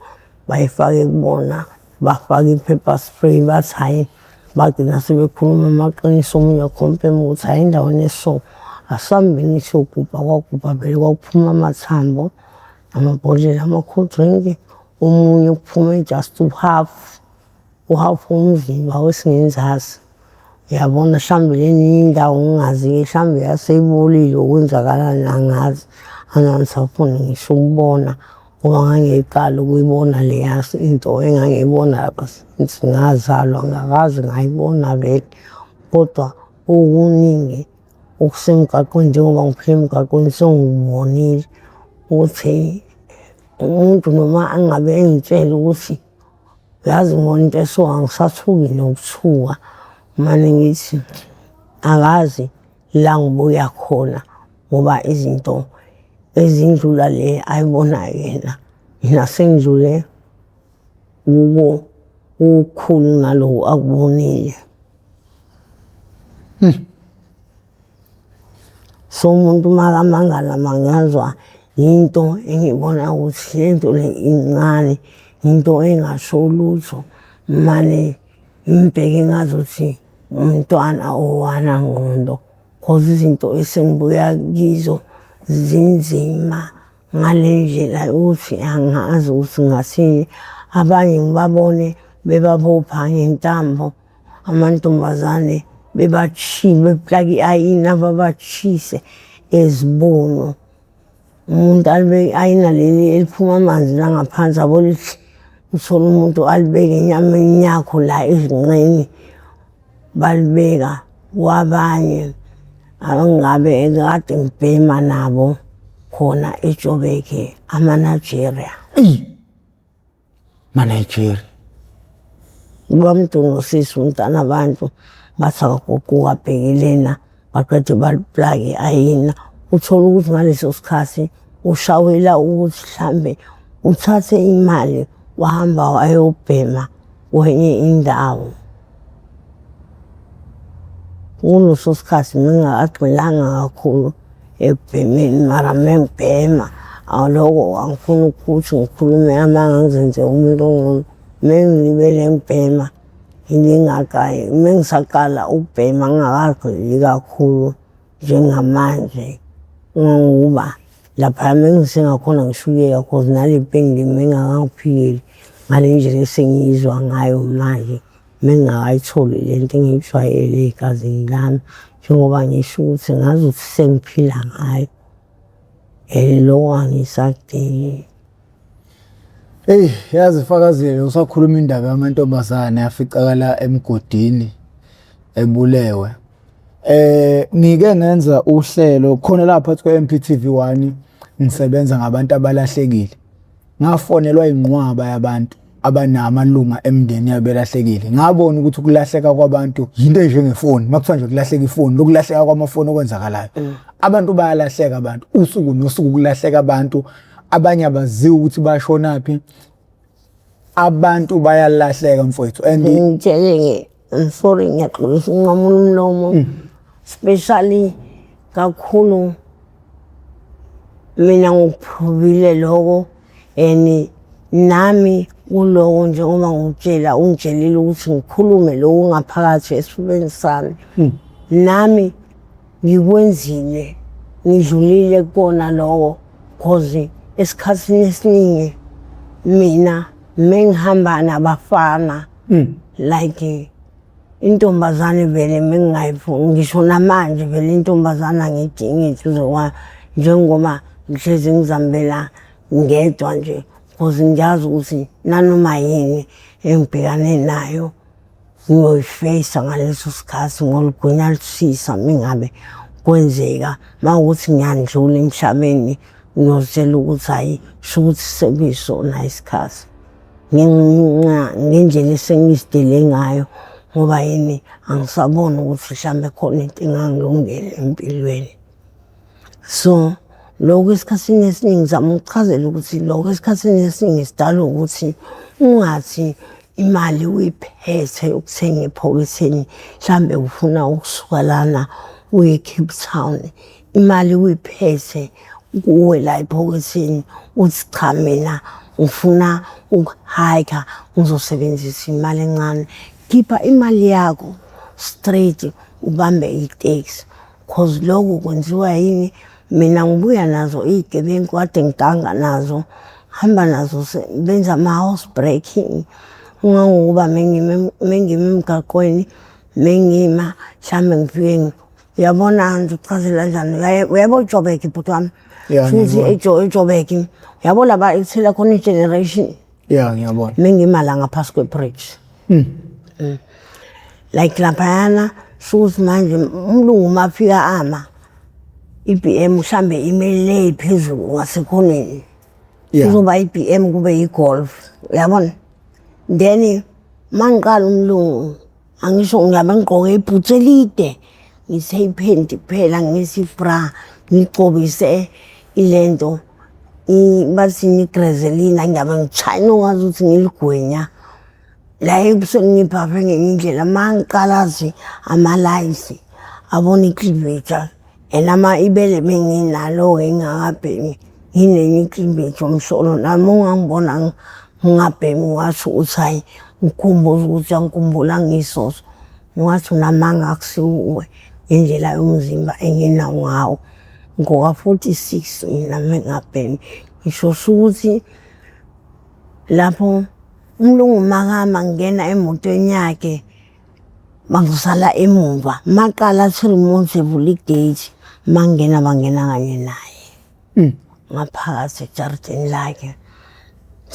bayifake kubona bafake i-pepper spray bathi hhayi bagcina sebekhuluma amaqiniso omunye wa-confirm ukuthi hhayi endaweni eso asambeni siyogubha kwagubha vele kwakuphuma amathambo amabhodlela ama-cold drink omunye kuphume just u-half u-half womzimba wesingenzasi. Uyabona mhlawumbe lenye indawo ngingazi-ke mhlawumbe yaseyibolile okwenzakalani angazi angangisafuni ngisho ukubona ngoba ngangiqala ukuyibona leya into engangiyibona lapha since ngazalwa ngakaze ngayibona vele kodwa okuningi okusemgaqweni njengoba ngiphila emgaqweni sengikubonile ukuthi umuntu noma angabe engitshela ukuthi uyazi ngibona into eso angisathuki nokuthuka mane ngithi akazi la ngibuya khona ngoba izinto ezindlula le ayibonayo yena mina sengidlule kuko okukhulu naloku akubonile. So umuntu makamangala mangazwa into engibona ukuthi lento le incane into engasho lutho mane ngibheke ngazuthi umntwana owana ngqondo cause izinto esengibuya kizo zinzima ngale ndlela yokuthi angazi ukuthi ngathini. Abanye ngibabone bebabopha ngentambo amantombazane beplaka i-ayina babachise ezibunu. Umuntu alibeke i-ayina leli eliphuma amanzi la ngaphansi yabo lithi uthole umuntu alibeke enyameni yakho la ezinqeni balibeka kwabanye angabe kade ngibhema nabo khona eJobeke ama-Nigeria. Eyi maNigeria. Ubamntu nosisi umntana abantu bathi akaguquka abheke lena baqede baliplake ayina uthole ukuthi ngaleso sikhathi ushawela ukuthi mhlambe uthathe imali wahamba wayobhema kwenye indawo. Kuleso sikhathi ngingakagxilanga kakhulu ekubhemeni mara mengibhema aloko angifuni ukuthi ngikhulume amanga ngizenze umuntu ongcono. Mengilibele ngibhema ngingaqali mengisaqala ukubhema ngingakagxili kakhulu njengamanje ngokuba lapha mengisengakhona ngisho ukuyeka cause nale pain le mengingakangiphikeli ngale ndlela esengiyizwa ngayo manje mengingakayitholi le nto engiyijwayele egazini lami njengoba ngisho ukuthi ngazuthi sengiphila ngayo and loko angisakudingi. Eyi yazi Fakazile usakhuluma indaba yamantombazane aficakala emgodini ebulewe. Ngike ngenza uhlelo khona lapha kwe MPTV 1 ngisebenza ngabantu abalahlekile. Ngafonelwa inqwaba yabantu abanamalunga emndeni yabo belahlekile. Ngabona ukuthi ukulahleka kwabantu yinto enjengefoni. Makuthiwa nje kulahleka ifoni, lokulahleka kwamafoni okwenzakalayo. Abantu bayalahleka abantu usuku nosuku kulahleka abantu abanye abaziwa ukuthi bashonaphi. Abantu bayalahleka mfowethu and Ngitshele-ke, I'm sorry ngiyaxolisa ukunqamula umlomo. Especially kakhulu mina ngikuphubile lokho and nami kuloko njengoba ngikutshela ungitshelile ukuthi ngikhulume lokhu ngaphakathi esifubeni sami. Nami ngikwenzile ngidlulile kukona lokho cause esikhathini esiningi mina mengihamba nabafana like intombazane vele mengingayifuni ngisho namanje vele intombazane angiyidingi eduze kwayo njengoba ngihlezi ngizihambela ngedwa nje cause ngiyazi ukuthi nanoma yini engibhekane nayo ngiyoyifeyisa ngaleso sikhathi ngolugwinya lushisa mingabe kwenzeka uma ukuthi ngiyandlula emhlabeni ngiyozitshela ukuthi hhayi sho ukuthi sekuyisona isikhathi ngenxa ngendlela esengizidele ngayo ngoba yini angisaboni ukuthi mhlawumbe khona into engangilungela empilweni. So lokho esikhathini esiningi ngizama ukuchazela ukuthi lokho esikhathini esiningi sidalwa ukuthi ungathi imali uyiphethe ukuthenga ephoketheni mhlambe ufuna ukusuka lana uye eCape Town imali uyiphethe kuwe la ephoketheni uthi cha mina ngifuna ukuhayikha ngizosebenzisa imali encane khipha imali yakho straight ubambe iteksi cause lokhu kwenziwa yini mina ngibuya nazo iy'gebengu kade ngiganga nazo hamba nazo benza ama-house breaking ungangokuba mengime emgaqweni mengima mhlawumbe ngifike uyabona ngizokuchazela kanjani uyabo ijobek bhuti wami futhi ejobek uyabo laba ekuthela khona i-generation ya ngiyabona mengima la ngaphasi kwe-bridge mm. Mm. Like laphayana sukuthi manje umlungu uma afika ama i-BM mhlambe ime le phezulu ngasekhoneni kuzoba i-BM kube i-Golf uyabona then mangiqala umlungu angisho ngiyabe ngigqoke ibhutsi elide ngithe iphenti kuphela ngithi ibra ngigcobise ilento bathini igrezelina ngiyabe ngishayina ungazi ukuthi ngiligwenya La ebusweni ngibhave ngenye indlela uma ngiqalazi amalayisi abona iklivetha and ama ibele benginalo-ke ngingakabhemi nginenye iklivetha umsolo nami ungangibona ngingabhemi ungasho ukuthi hhayi ngikhumbuza ukuthi angikhumbula ngisoso ungathi unamanga akusiwuwe ngendlela yomzimba enginawo ngawo ngoka-46 mina mengabhemi ngisho ukuthi lapho Umlungu makama ngena emotweni yakhe bangisala emumva maqala 3 months evula igate mangena bangena kanye naye ngaphakathi ejaridini lakhe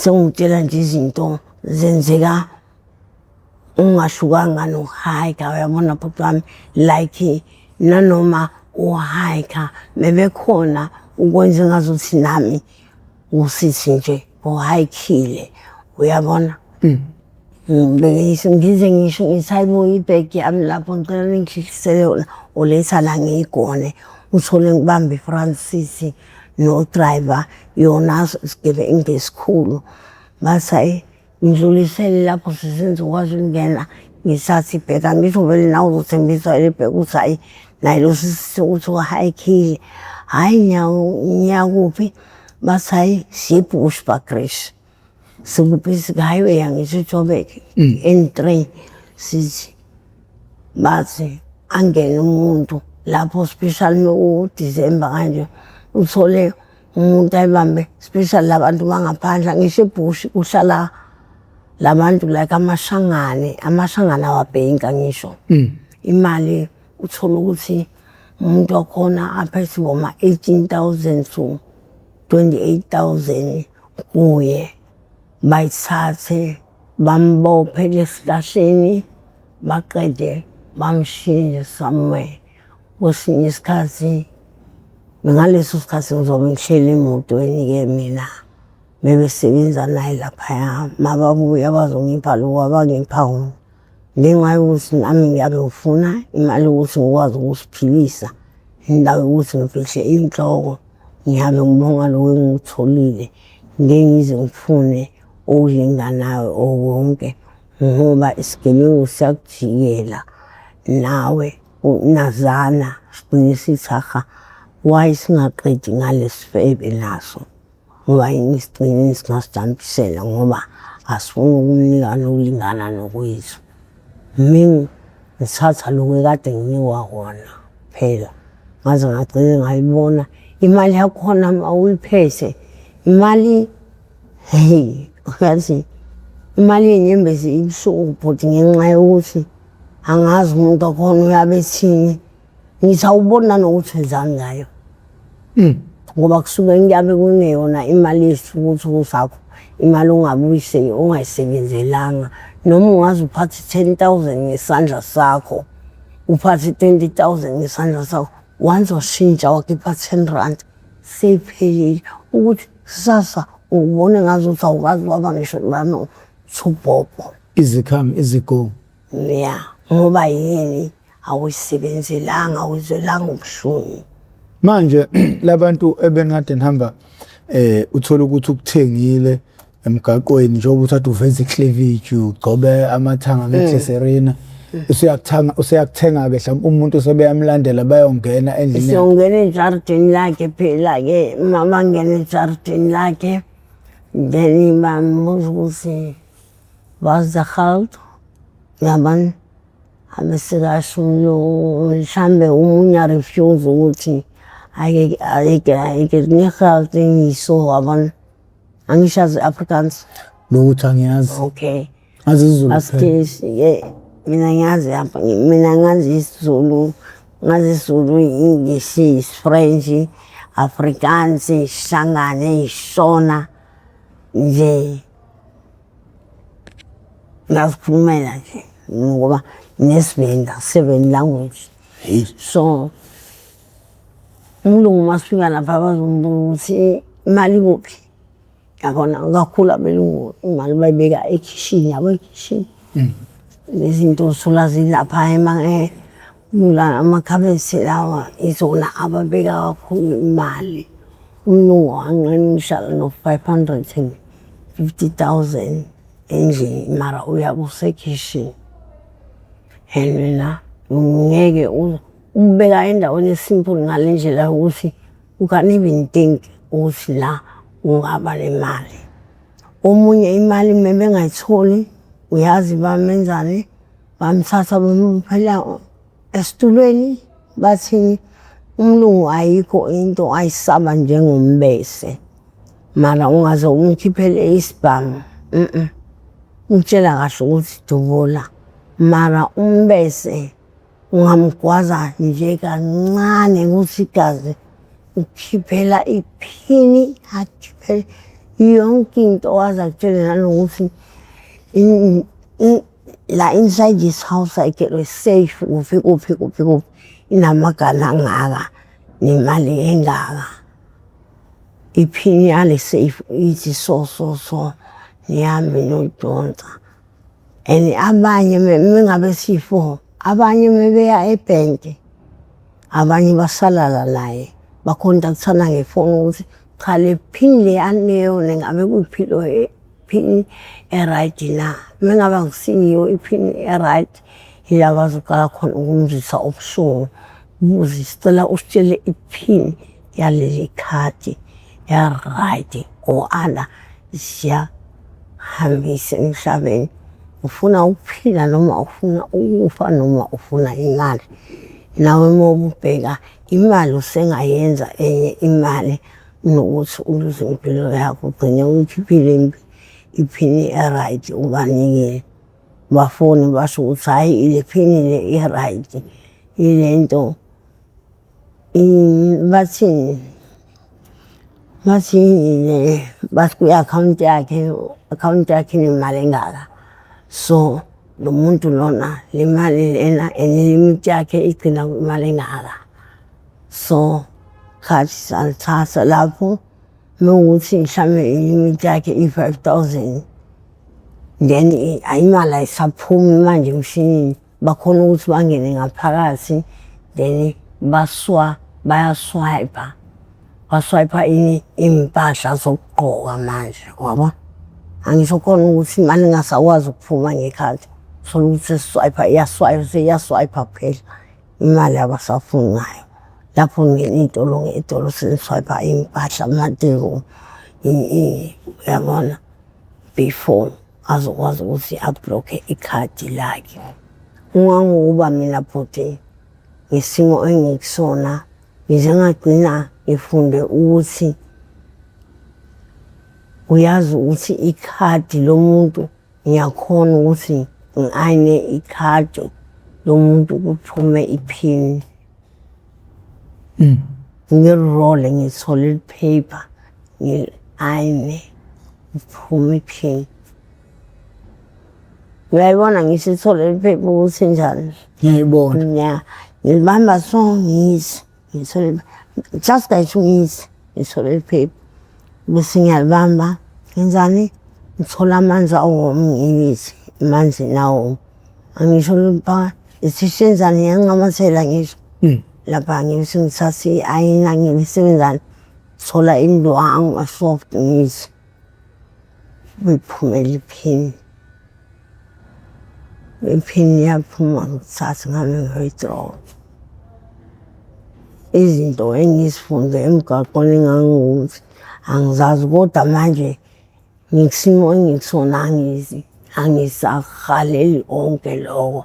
sengitshela nje izinto zenzeka ungahlukanga nokuhayika uyabona bhuti wami like nanoma uhayika bebekhona ukwenza ngazuthi nami usithi nje uhayikhile uyabona ngibekise ngize ngisho ngithi hayibo ibhegi yami lapho ngicela ningihlisele yona uletha la ngiyigone uthole ngibambe i-Francis no-driver yona sigebengu esikhulu bathi hayi ngidlulisele lapho sisenza ukwazi ukungena ngisathe ibheka angisho vele nawe uzothembisa le bheka ukuthi hhayi naye lo sisi ukuthi uhayikhile hhayi ngiyakuphi bathi hhayi siye eBushbuckridge sikuphi siku-highway angisho iJoburg N3 sithi bathi angene umuntu lapho special mekuwu-December kanje uthole umuntu ayibambe special labantu bangaphandle ngisho eBush kuhlala labantu like amashangane amashangane awabhenka ngisho imali uthola ukuthi umuntu wakhona aphethe boma 18,000 to 28,000 kuye bayithathe bambophe lesihlahleni baqede bamshiye somewhere kwesinye isikhathi ngaleso sikhathi ngizobe ngihleli emotweni-ke mina bebesebenza naye laphaya mababuya bazongipha lokhu abangipha kona ngenxa yokuthi nami ngiyabe ngifuna imali yokuthi ngikwazi ukuziphilisa indawo yokuthi ngifihle inhloko ngiyabe ngibonga lokhu engikutholile ngeke ngize ngifune okulinganayo wonke ngoba isigebengu siyakujikela nawe nazana sigcine sithi aha why singaqedi ngalesifebe naso ngoba yini sigcine singasijampisela ngoba asifuni ukumnika nokulingana nokwethu mina ngithatha lokhu ekade nginikwa kona phela ngaze ngagcine ngayibona imali yakhona uma uyiphethe imali hey uyazi imali yenyembezi ibuhlungu bhuti ngenxa yokuthi angazi umuntu wakhona uyabe ethini ngithi awuboni nanokuthi wenzani ngayo ngoba kusuke kuyabe kungeyona imali yesithukuthuku sakho imali ongabe ungayisebenzelanga noma ungaze uphathe 10,000 ngesandla sakho uphathe 20,000 ngesandla sakho Once washintsha wakhipha R10 seyiphelile ukuthi kusasa ubone ngazuthi awukazi waba ngisho nano thubhobho. Easy come, easy go. Ya, ngoba yini awuyisebenzelanga, awuzwelanga ubuhlungu. Manje labantu ebenikade nihamba uthola ukuthi ukuthengile emgaqweni njengoba uthatha uveza icleavage ugcobe amathanga ngeglycerina, usuyakuthenga usuyakuthenga ke mhlawumbe umuntu sebeyamlandela bayongena endlini yakhe. Siyongena ejardini lakhe phela-ke, uma bangena ejardini lakhe then bambuza ukuthi where's the geld, yabona. Abese kasho mhlambe omunye a-refuse ukuthi ek het nie geld nie so, yabona. Angisho yazi i-Afrikaans? Lutho angiyazi. Okay. Ngazi isiZulu kuphela. Asike mina ngiyazi hamba mina ngazi isiZulu, ngazi isiZulu, i-English, isiFrench, Afrikaans, isiShangane, isiShona nje. Ngazikhulumela nje ngoba nesiVenda, seven language. So umlungu masifika lapha bazombuza ukuthi imali ikuphi? Yabona kakhulu abelungu imali bayibeka ekhishini, yabo ekhishini. Lezinto uzithola zilapha amakhabethe lawa izona ababeka kakhulu imali. Umlungu wanqena ukuhlala no-550,000 endlini mara uyabe usekhishini. And wena ngeke ubeka endaweni e-simple ngale ndlela yokuthi you can't even think ukuthi la kungaba nemali. Omunye imali mebengayitholi uyazi bamenzani, bamthatha bambophela esitulweni bathi umlungu ayikho into ayisaba njengombese. Mara ungaze umkhiphele isibhamu, umtshela kahle ukuthi dubula. Mara umbese ungamgwaza nje kancane ukuthi igazi ukhiphela iphini, akhiphele yonke into aze akutshele nanokuthi la inside this house I get a safe kuphi kuphi kuphi kuphi inamagama angaka nemali engaka. Iphini yale safe ithi so so so, nihambe niyoyidonsa. And abanye mengabe siyi-four, abanye mebeya ebhenki, abanye basala la naye ba-contact-ana ngefoni ukuthi cha le phini le anike yona ngabe kuyiphini e-right na. Mengabe akusiyo iphini e-right, ila bazoqala khona ukumzwisa ubuhlungu. Ubuze sicela usitshele iphini yaleli khadi e-right or other siyahambisa emhlabeni. Ufuna ukuphila noma ufuna ukufa noma ufuna imali? Nawe uma ubheka imali usengayenza enye imali kunokuthi uluze impilo yakho ugcine uyikhiphile iphini e-right ubanikile. Bafone basho ukuthi hhayi le phini le i-right, ilento bathini, bathi le bathi kwi-akhawunti yakhe, akhawunti yakhe inemali engaka. So lo muntu lona le mali lena and limit yakhe igcina kwimali engaka. So khathi salithatha lapho mewukuthi mhlambe ilimit yakhe i-5,000 then imali ayisaphumi manje emshinini, bakhona ukuthi bangene ngaphakathi then baya-swipe-a, ba-swipe-a ini iy'mpahla zokugqoka manje, wabo. Angisho khona ukuthi imali ingasakwazi ukuphuma ngekhadi, uthole ukuthi sesi-swipe-a iya-swipe-a kuphela imali abasafuni ngayo. Lapho ngena iy'tolo ngey'tolo seni-swipe-a iy'mpahla, amateki, uyabona before azokwazi ukuthi a-block-e ikhadi lakhe. Kungangokuba mina bhuti ngesimo engikusona ngize ngagcina ngifunde ukuthi uyazi ukuthi ikhadi lomuntu ngiyakhona ukuthi ngi-ayine ikhadi lomuntu kuphume iphini. Ngilirole ngithole i-paper ngili-ayine kuphume iphini. Uyayibona ngisho ithole iphepha ukuthi njani? Ngiyayibona. Ya, ngilibamba so ngithi Ngithole just like ngithi ngithole iphepha bese ngiyalibamba ngenzani ngithola amanzi awomu ngiyithi emanzini awomu angisho lapha isishenzani ngiyancamathela ngisho lapha ngithi ngithathe i-ayina ngiyisebenzani thola indwangu esoft ngithi kuyiphumela iphini. Iphini iyaphuma ngithathe ngihambe ngiyoyi-throw-a. Izinto engizifunde emgaqweni engangokuthi angizazi kodwa manje ngisimo engikusona angizi angisakuhaleli konke loko.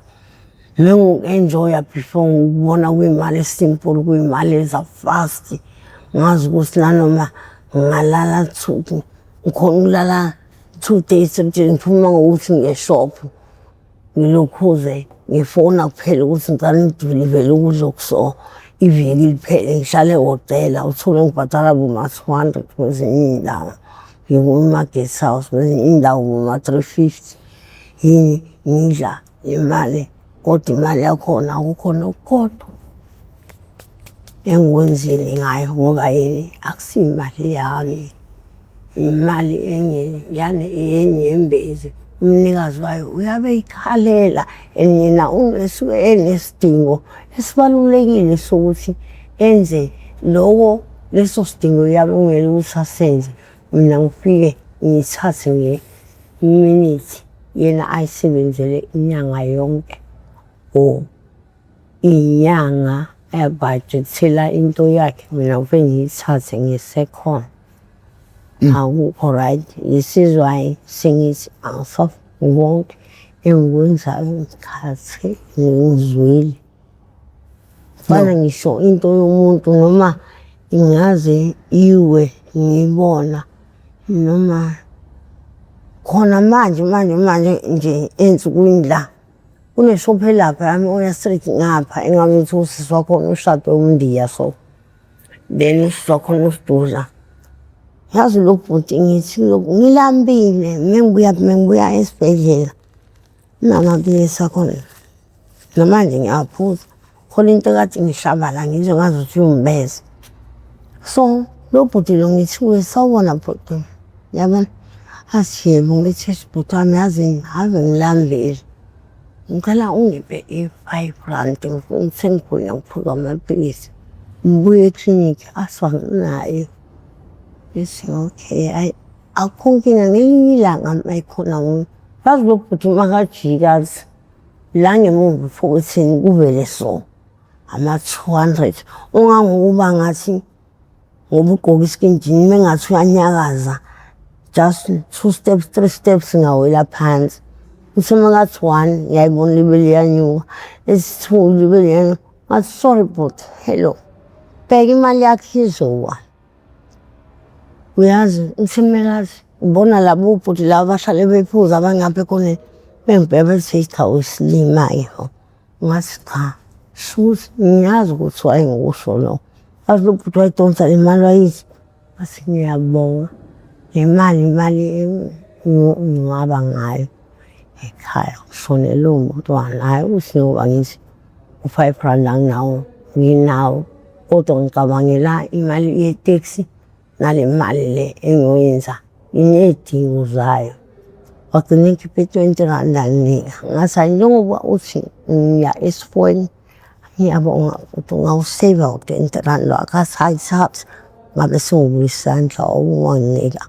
Mengiku-enjoy-a before ngikubona kuyimali e-simple, kuyimali eza fast. Ngazi ukuthi nanoma ngingalala two, ngikhona ukulala 2 days 3 days ngiphuma ngokuthi ngiye eshop. Ngilokhuze ngifona kuphela ukuthi ngicela ningidilivele ukudla okuso iviki liphele ngihlale ehhotela uthole ngibhadala boma-200 kwezinye iy'ndawo. Ngikuma-guest house kwezinye iy'ndawo boma-350 yini ngidla imali kodwa imali yakhona akukho nokukodwa engikwenzile ngayo ngoba yini akusiyo imali yami. Imali yenyembezi umnikazi wayo uyabe eyikhalela and yena esuke enesidingo esibalulekile sokuthi enze loko leso sidingo uyabe kumele ukuthi asenze. Mina ngifike ngiyithathe ngeminithi yena ayisebenzele inyanga yonke or iy'nyanga ebhajethela into yakhe mina ngifike ngiyithathe ngisekhona. Akukho right, this is why sengithi angisafuni konke engikwenzayo ngikhathele ngizwile. Fana ngisho into yomuntu noma ingaze iwe ngiyibona noma khona manje manje manje nje ey'nsukwini la kuneshophu elapha yami oya street ngapha engazuthi usisi wakhona ushade umndiya so. Then usisi wakhona usiduza. Yazi lo bhuti ngithi ngilambile mengibuya mengibuya esibhedlela kunamaphilisi akhona. Namanje ngiyawaphuza. Khona into ekade ingihlaba la ngizwe ngazuthi iwumbeze. So lo bhuti lo ngithi kuye sawubona bhuti, yabona? Athi yebo, ngithi eish bhuti wami yazi ave ngilambile. Ngicela ungiphe i-5 rand ngifuna ukuthenga khona ngiphuze amaphilisi. Ngibuye eklinikhi athi anginayo. Ngithi okay, hhayi akukho nkinga ngelinye ilanga mayikhona yazi lo bhuti makajika athi la ngemuva ephokethini kuvele so ama-200 ungangokuba ngathi ngoba ugqoke iskinjini mengathi uyanyakaza just two steps three steps ngawela phansi. Uthe makathi one ngiyayibona libe liyanyuka, ethi two libe liyanyuka. Ngathi sorry bhuti, hello, bheka imali yakho izowa. Uyazi uthe mekathi ubona labo bhuti laba abahlale bephuza abangapha ekhoneni bengibheka bethi cha uyisilima-ke lo. Ngathi cha, shuthi ngiyazi ukuthi wayengikusho lokho. Wathi lo bhuti wayidonsa le mali wayithi, ngathi ngiyabonga le mali imali engingcwaba ngayo ekhaya ngishonelwe umntwana, hhayi ukuthi ngoba ngithi u-5 rand anginawo, nginawo kodwa ngicabangela imali yetekisi nale mali le engiyoyenza iney'dingo zayo. Wagcina ekhiphe 20 rand anginika. Ngathi hhayi njengoba uthi ngiya esifweni ngiyabonga ukuthi ungawuseyiva u-20 rand wakho. Athi hhayi thatha, ngabe sengibuyisa isandla owanginika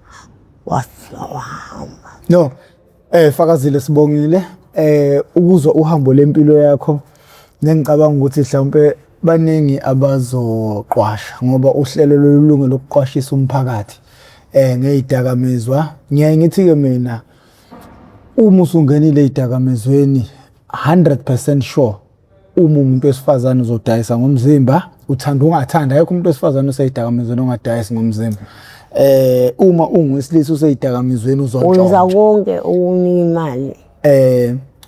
wafika wahamba. No, Fakazile sibongile ukuzwa uhambo lempilo yakho nengicabanga ukuthi mhlawumpe baningi abazoqwasha ngoba uhlelo lolunge lokuqwashisa umphakathi ngezidakamizwa. Ngiyaye ngithi-ke mina uma usungenile ey'dakamizweni 100% sure uma umuntu wesifazane uzodayisa ngomzimba uthanda ungathanda akekho umuntu wesifazane oseyidakamizweni ongadayisi ngomzimba uma ungowesilisa useyidakamizweni uzontshontsha wenza konke ukunika imali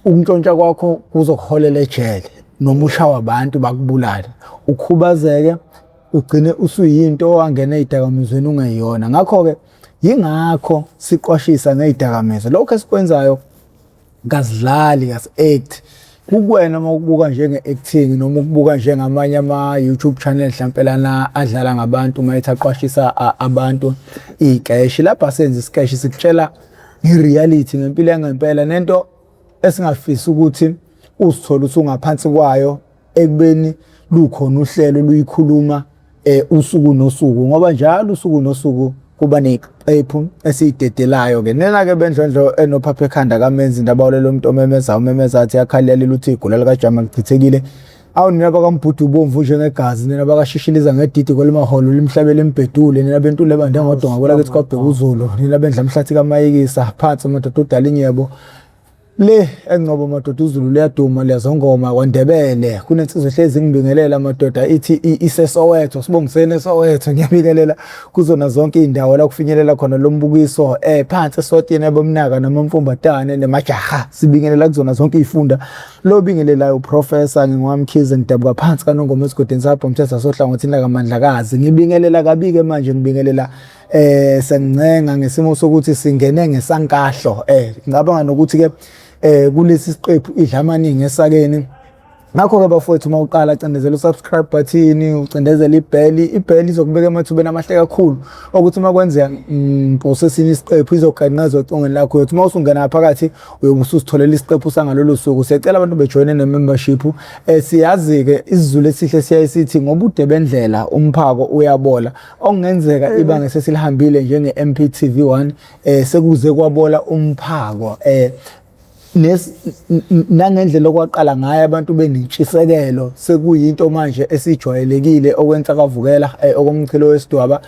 ukuntshontsha kwakho kuzokuholela ejele noma ushawa abantu bakubulale ukhubazeke ugcine usuyinto owangena ezidakamizweni ungeyona. Ngakho-ke yingakho siqwashisa ngezidakamizwa. Lokho esikwenzayo kasidlali kasi-act. Kukuwena uma ukubuka njenge-acting noma ukubuka njengamanye ama-YouTube channel mhlampe lana adlala ngabantu uma ethi aqwashisa abantu iy'keshi. Lapha asenzi isikeshi sikutshela nge-reality ngempilo yangempela nento esingafisi ukuthi uzithole usungaphansi kwayo ekubeni lukhona uhlelo luyikhuluma usuku nosuku ngoba njalo usuku nosuku kuba neqephu esiyidedelayo ke nina ke bendlondlo enophapha ekhanda kamenzi ndabawulela umuntu omemeza umemeza athi yakhalelile uthi igula likajama lichithekile. Awu nina bakaMbhudu ubomvu njengegazi, nina bakashishiliza ngedidi kwelimaholo limhlabele imbhedule, nina bentule bande ngodonga kwelakithi kwaBhekuzulu, nina bendla mhlathi kaMayikisa phansi madoda udala inyebo. Le eNgcobo madoda uZulu liyaduma liyazongoma kwaNdebele kunensizwa ehlezi ngibingelela madoda ithi iseSoweto sibongiseni eSoweto ngiyabingelela kuzona zonke izindawo la kufinyelela khona lo mbukiso phansi eSwatini abomnaka namamfumbatane nemajaha sibingelela kuzona zonke izifunda. Lo bingelelayo uProfessor ngingowaMkhize ngidabuka phansi kaNongoma esigodini sakho Mthetho sohlangothini lakaMandlakazi ngibingelela kabi-ke manje ngibingelela sengincenga ngesimo sokuthi singene ngesankahlo ngicabanga nokuthi ke kulesi siqephu idla amaningi esakeni. Ngakho-ke bafowethu uma uqala cindezela u-subscribe button, ucindezele ibheli, ibheli izokubeka emathubeni amahle kakhulu okuthi uma kwenzeka ngipose esinye isiqephu izoganqeza ocingweni lakho. Uyothi uma usungena ngaphakathi uyobe ususitholela isiqephu sangalolo suku. Siyacela abantu bejoyine ne-membership. Siyazi-ke isiZulu esihle siyaye sithi ngobude bendlela umphako uyabola. Okungenzeka ibanga esesilihambile njenge-M_P_T_V 1 sekuze kwabola umphako. Nangendlela okwaqala ngayo abantu benentshisekelo sekuyinto manje esijwayelekile okwensakavukela okomchilo wesidwaba.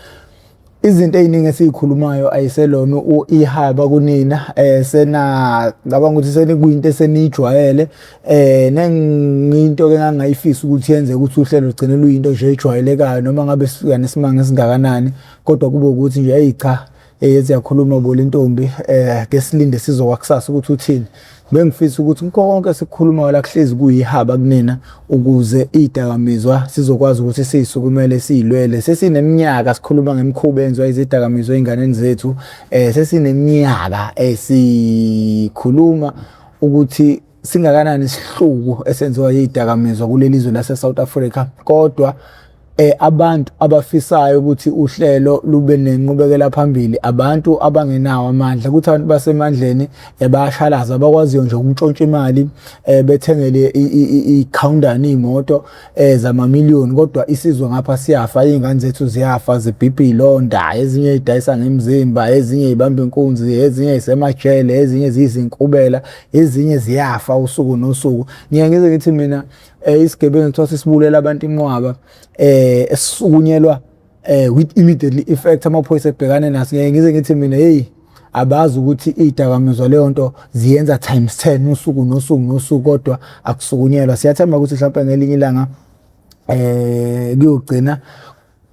Izinto ey'ningi esiyikhulumayo ayiselona ihaba kunina sena ngicabanga ukuthi senikuyinto eseniyijwayele nengiyinto-ke engangingayifisi ukuthi yenzeke ukuthi uhlelo lugcine luyinto nje ejwayelekayo noma ngabe sifika nesimanga esingakanani kodwa kube ukuthi nje eyi cha Eyethi yakhuluma bo lentombi ke silinde sizokwa kusasa ukuthi uthini. Bengifisa ukuthi kukho konke esikukhulumayo la kuhlezi kuyihaba kunina ukuze izidakamizwa sizokwazi ukuthi siyisukumele siyilwele. Sesineminyaka sikhuluma ngemikhuba eyenziwa izidakamizwa ezinganeni zethu. Sesineminyaka sikhuluma ukuthi singakanani isihluku esenziwa yizidakamizwa kuleli zwe lase South Africa kodwa abantu abafisayo ukuthi uhlelo lube nenqubekela phambili abantu abangenawo amandla ukuthi abantu basemandleni bayashalaza abakwaziyo nje ukuntshontsha imali bethengele i-countdown iy'moto zamamiliyoni kodwa isizwe ngapha siyafa iy'ngane zethu ziyafa zibhibha iy'londa ezinye y'dayisa ngemizimba ezinye y'bamba inkunzi ezinye y'semajele ezinye ziyizinkubela ezinye ziyafa usuku nosuku. Ngiye ngize ngithi mina isigebengu kuthiwa sisibulela abantu inqwaba esisukunyelwa with immediately effect amaphoyisa ebhekane naso. Ngiye ngize ngithi mina hey abazi ukuthi iy'dakamizwa leyo nto ziyenza times 10 usuku nosuku nosuku kodwa akusukunyelwa. Siyathemba ukuthi mhlawumpe ngelinye ilanga kuyogcina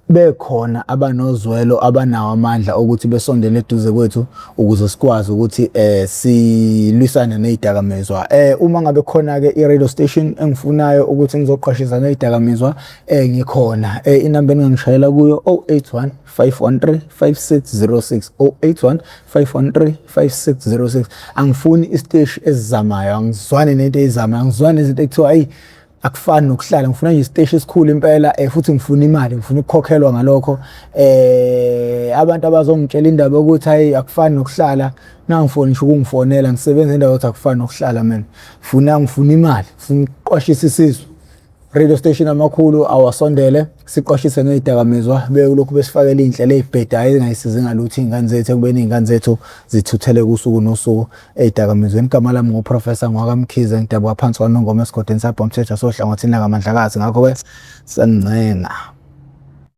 bekhona abanozwelo abanawo amandla okuthi besondele eduze kwethu ukuze sikwazi ukuthi silwisane nezidakamizwa. Uma ngabe khona ke i-radio station engifunayo ukuthi ngizoqwashisa ngezidakamizwa ngikhona. Inamba eningangishayela kuyo 081 513 5606 081 513 5606. Angifuni isiteshi esizamayo, angizwani nento eyizamayo, angizwani nezinto ekuthiwa ayi akufani nokuhlala, ngifuna nje isiteshi esikhulu impela futhi ngifuna imali, ngifuna ukukhokhelwa ngalokho. Abantu abazongitshela indaba yokuthi hayi akufani nokuhlala, nangifoni ngisho ukungifonela ngisebenza endaweni yokuthi akufani nokuhlala mina. Ngifuna ngifuna imali, ngifuna ukuqwashisa isizwe. Radio station amakhulu awasondele siqwashise ngezidakamizwa belokhu besifakela iy'nhlelo ey'bhedayo ezingayisizi ngalutho iy'ngane zethu ekubeni iy'ngane zethu zithuthele kusuku nosuku ey'dakamizweni. Igama lami nguProfessor NgowakaMkhize ngidabuka phansi kwaNongoma esigodini saBhomthetho sohlangothini lakaMandlakazi ngakho-ke sengincenga.